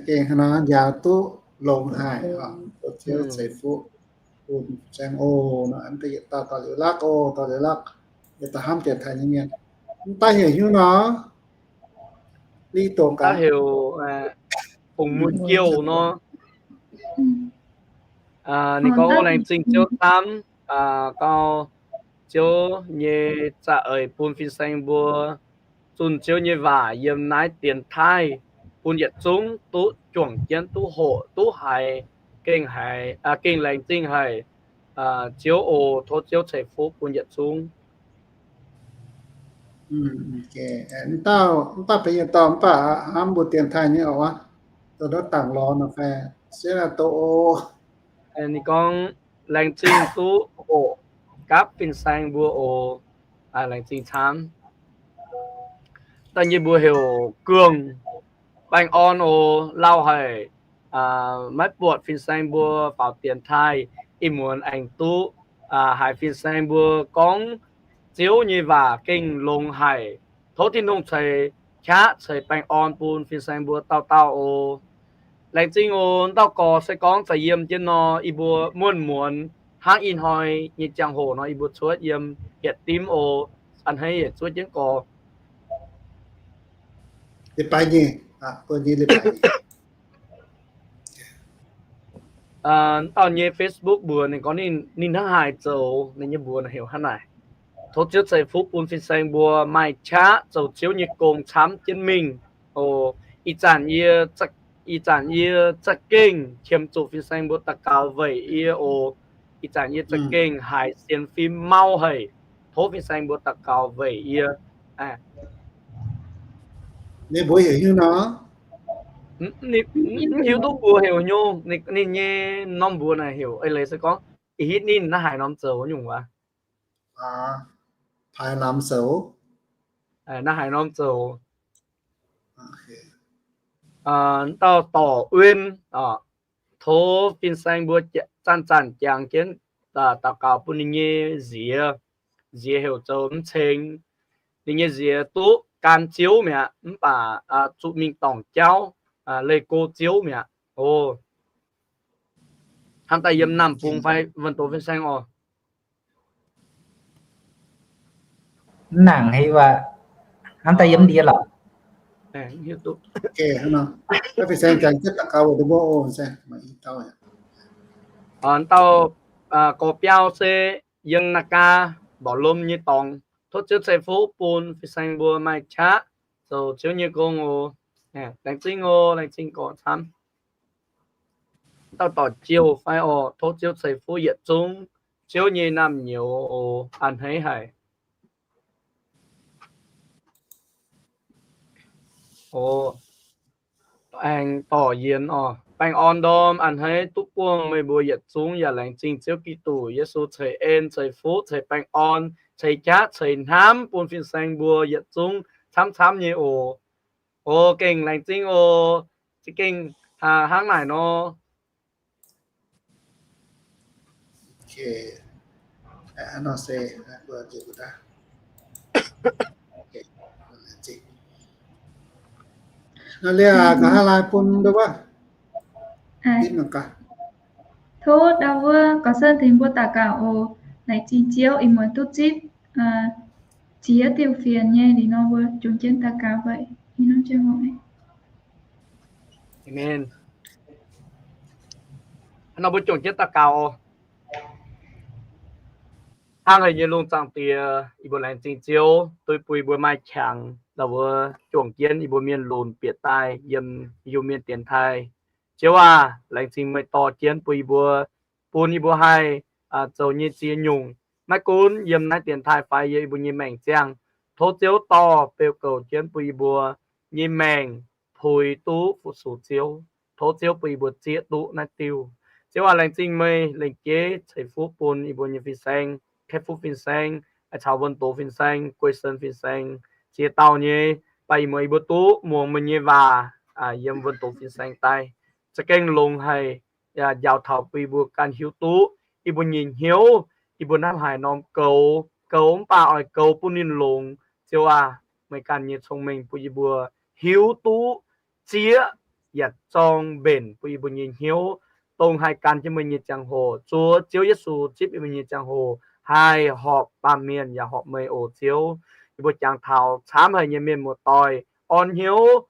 Gengh hnangv nor njaaux duqv longx haic, doqc Ziouv ceix fuqv bun fin-saeng oc. Nor yietc dauh daaih liuz laqv oc, daaih liuz laqv, yietc dauh hnamv dienx taaih nyei mienh. Mv daaih heuc hnyouv nor, li doqc gaax, heuc Fungx Mun Jouh nor. Ninh gorngv, o, laengz zingh Ziouv camv, gauh Ziouv nyei za'eix bun fin-saeng mbuo zunh Ziouv nyei waac yiem naaiv dienx taaih bun yietc zungv duqv juangc jienv, duqv hoqc, duqv haiz, gengh haiz, gengh laengz zingh haic. Ziouv oc, tov Ziouv ceix fuqv bun yietc zungv. Mv dauh, mv baac benx yietc dauh mv baac hnamv mbuo dienx taaih nyei oc, doqc ndortv dangc lorz nor fai, se doqc oc. Ninh gorngv, laengz zingh duqv hoqc gapv fin-saeng mbuo oc. Laengz zingh camv. Da'nyeic mbuo heuc Guong, baengh orn oc. Lauh haic, maiv buatc fin-saeng mbuo faaux dienx taaih, ih muonz aengx duqv haiz fin-saeng mbuo gorngv Ziouv nyei waac gengh longx haic. Tov Tin-Hungh ceix qaqv ceix baengh orn bun fin-saeng mbuo dauh dauh oc. Laengz zingh oc. Dauh gorx se gorngv za'gengh yiem jienv nor, yie mbuo muonz muonz hnangv ih hnoi nyei ziangh hoc nor, yie mbuo cuotv yiem hietc dimv oc. A'hneiv yietc zuov jienv gorx. Dauh nyei Facebook mbuox ninh gorngv ninh hnangv haaix zoux, ninh nyei mbuox heuc hnangv naaic: Tov Ziouv ceix fuqv bun fin-saeng mbuo maaih qaqv zoux Ziouv nyei gong camv jienv mingh oc. Ih zanc yie, ih zanc yie za'gengh qiemx zuqc fin-saeng mbuo daux gaux weic yie oc. Ih zanc yie za'gengh haiz sienx fim mauv haic. Tov fin-saeng mbuo daux gaux weic yie. Ninh mbuox heuc hiuv nor, mv hiuv duqv mbuox heuc nyungc. Ninh nyei norm mbuox naaic heuc eix leiz se gorngv ih hitv ninh hnangv haaix norm zoux nyungc waac. Hnangv haaix norm zoux? Hnangv haaix norm zoux? Dauh dorc Win, tov fin-saeng mbuo zanc-zanc jangx jienv daux gaux bun ninh nyei nziex. Nziex heuc zoux mv ceng. Ninh nyei nziex duqv gan Ziouv mi'aqv, mv baac zuqc mingh dorngc jauv, leih go Ziouv mi'aqv. Hnangv daaih yiem Namh Bung fai Wuonh Doz fin-saeng oc? Mv nangc hei waac. Hnamv daaih yiem ndie lorqc. Dauh gorx biauv se yiem Nagaa, Mborqv Lom nyei dorngx. Tov Ziouv ceix fuqv bun fin-saeng mbuo maaih qaqv zoux Ziouv nyei gong oc. Laengz zingh oc, laengz zingh gorx camv. Dauh dorc Jiou fai oc, tov Ziouv ceix fuqv yietc zungv Ziouv nyei naamh nyouz oc. A'hneiv haic. Aengx dorc Yienx oc. Baengh orn ndorm a'hneiv duqv buangh meih mbuo yietc zungv yaac laengz zingh Ziouv Giduc Yesu ceix en, ceix fuqv, ceix baengh orn, ceix qaqv, ceix hnamv bun fin-saeng mbuo yietc zungv camv-camv nyei oc. Oc, gengh laengz zingh oc. Za'gengh hnangv naaic nor. Tov ndau wuov gorx sen tengx mbuo daux gaux oc. Laengz zingh Ziouv ih muonz duqv zipv ziex diuh fienx nyei. Liuz nor mbuo juangc jienv daux gaux weic i norm ziangh hoc. Aamen. Nor mbuo juangc jienv daux gaux oc. Hnangv haic nyei lungh zaangc Diex, yie mbuo laengz zingh Ziouv duqv bun yie mbuo maaih qangx ndau wuov juangc jienv yie mbuo mienh lunx bieqc daaih yiem Iu-Mienh dienx taaih. Ziouv aah, laengz zingh meih dorh jienv bun yie mbuo, bun yie mbuo haih zoux nyei ziex nyungc, maiv gunv yiem naaiv dienx taaih fai yiem yie mbuo nyei maengc ziangh. Tov Ziouv dorh beu goux jienv bun yie mbuo nyei maengc puix duqv fu-sux Ziouv. Tov Ziouv bun yie mbuo zieqv duqv naaiv diuh. Ziouv aah, laengz zingh meih lengc jeiv ceix fuqv bun yie mbuo nyei fin-saeng, Kaeqv Fuqv fin-saeng, caux Wuonh Doz fin-saeng, Guei Sen fin-saeng, ziex dauh nyei, baac ih muonz yie mbuo duqv muangx meih nyei waac yiem Wuonh Doz fin-saeng daaih, za'gengh longx haic, yaac njaaux taux bun yie mbuo ganh hiuv duqv yie mbuo nyei hnyouv, yie mbuo hnamv haaix norm goux, goux mv baac oix goux bun ninh longx. Ziouv aah, meih ganh nyei cong-mengh bun yie mbuo hiuv duqv zieqv yaac zorng mbenc bun yie mbuo nyei hnyouv, dongh haih gan jienv meih nyei ziangh hoc, zuov Ziouv Yesu zipv yie mbuo nyei ziangh hoc, haih horpc baamh mienh yaac horpc meih oc Ziouv. Yie mbuo jangx taux camv haic nyei mienh muoz-doic orn hnyouv,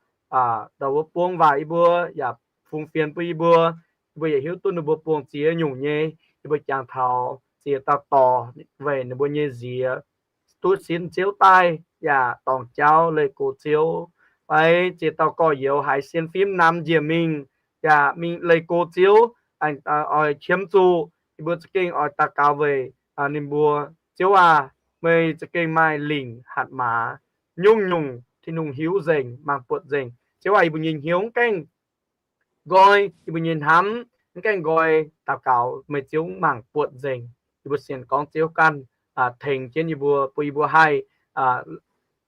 ndau wuov buang waac yie mbuo, yaac fungx fienx bun yie mbuo. Yie mbuo yaac hiuv duqv ninh mbuo buangh ziex nyungc nyei. Yie mbuo jangx taux ziex dauh dorc weic ninh mbuo nyei nziex duqv sin Ziouv daaih yaac dorngc jauv leih go Ziouv, fai ziex dauh gorx-youz haiz sienx fim namx njiec mingh yaac mingh leih go Ziouv, oix qiemx zuqc. Yie mbuo za'gengh oix daux gaux weic ninh mbuo. Ziouv aah, meih za'gengh maaih lingc hatc maaz, nyungc-nyungc Tin-Hungh hiuv nzengc, mangc buatc nzengc. Ziouv aac, yie mbuo nyei hnyouv mv gaengh nqoi, yie mbuo nyei hnamv mv gaengh nqoi daux gaux meih Ziouv mangc buatc nzengc. Yie mbuo sienx gorngv Ziouv ganh tengx jienv yie mbuo, bun yie mbuo haih,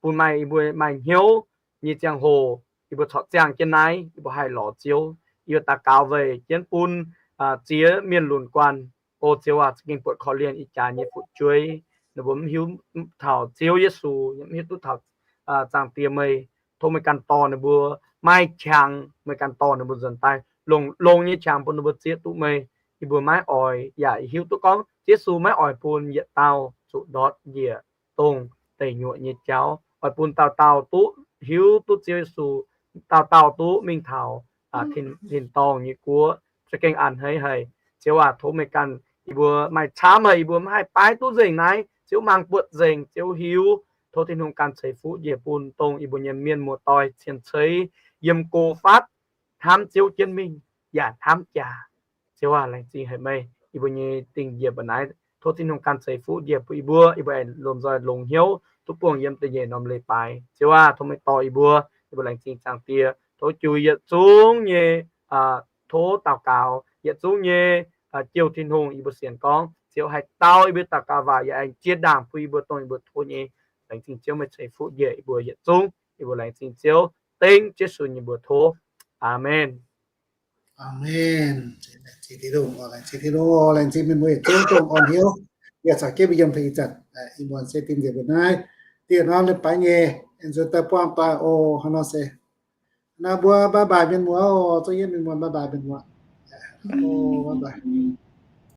bun maaih, yie mbuo maaih hnyouv nyei ziangh hoc, yie mbuo corc ziangh jienv naaiv, yie mbuo haih lorz Ziouv. Yie mbuo daux gaux weic jienv bun ziex mienh lunc guanh. O Ziouv aac, za'gengh buatc korv-lienh ih jaax nyei fu'jueiv, ninh mbuo mv hiuv taux Ziouv Yesu, mv hiuv duqv taux Zaangc Diex meih. Tov meih ganh dorh ninh mbuo maaih qangx, meih ganh dorh ninh mbuo nzuonx daaih longx-longx nyei qangx bun ninh mbuo zieqv duqv meih. Yie mbuo maiv oix, yaac hiuv duqv gorngv Yesu maiv oix bun yietc dauh zuqc ndortv njiec dongh deic nyuoqc nyei jauv. Oix bun dauh dauh duqv hiuv duqv Ziouv Yesu, dauh dauh duqv mingh taux tin-dorngh nyei guoqv. Za'gengh a'hneiv haic. Ziouv aac, tov meih ganh, yie mbuo maaih camv haic, yie mbuo maiv haih baaix duqv nzengc naaiv. Ziouv mangc buatc nzengc, Ziouv hiuv. Tov Tin-Hungh ganh ceix fuqv njiec bun dongh yie mbuo nyei mienh muoz-doic cien-ceix yiem go fatv hnamv Ziouv jienv mingh yaac hnamv jaax. Ziouv aac, laengz zingh haic meih. Yie mbuo nyei dingh njiec mbuo naaiv, tov Tin-Hungh ganh ceix fuqv njiec bun yie mbuo, yie mbuo aengx lomh nzoih longx hnyouv duqv buangh yiem da'nyeic norm leiz-baaix. Ziouv aac, tov meih dorh yie mbuo, yie mbuo laengz zingh Zaangc Diex. Tov jiu yietc zungv nyei, tov daux gaux yietc zungv nyei jouh Tin-Hungh, yie mbuo sienx gorngv Ziouv haih dau yie mbuo daux gaux waac yaac aengx jiex ndaangc bun yie mbuo dongh yie mbuo tov nyei. Laengz zingh Ziouv, meih ceix fuqv njiec yie mbuo yietc zungv. Yie mbuo laengz zingh Ziouv, dengv Yesu nyei mbuox tov. Aamen. Aamen. Laengz zingh Tin-Hungh, laengz zingh Tin-Hungh, laengz zingh mienh muoz yietc zungv dongh orn hnyouv yaac caux jienv mbuo yiem taux ih zanc. Ih muonz se dingh njiec mbuo naaiv dieh norm leiz-baaix nyei, nzuonx daaih buangh doic oc. Hnangv nor se, naaiv mbuo bye bye mienh muoz oc, zungv yiem mienh muoz bye bye mienh muoz.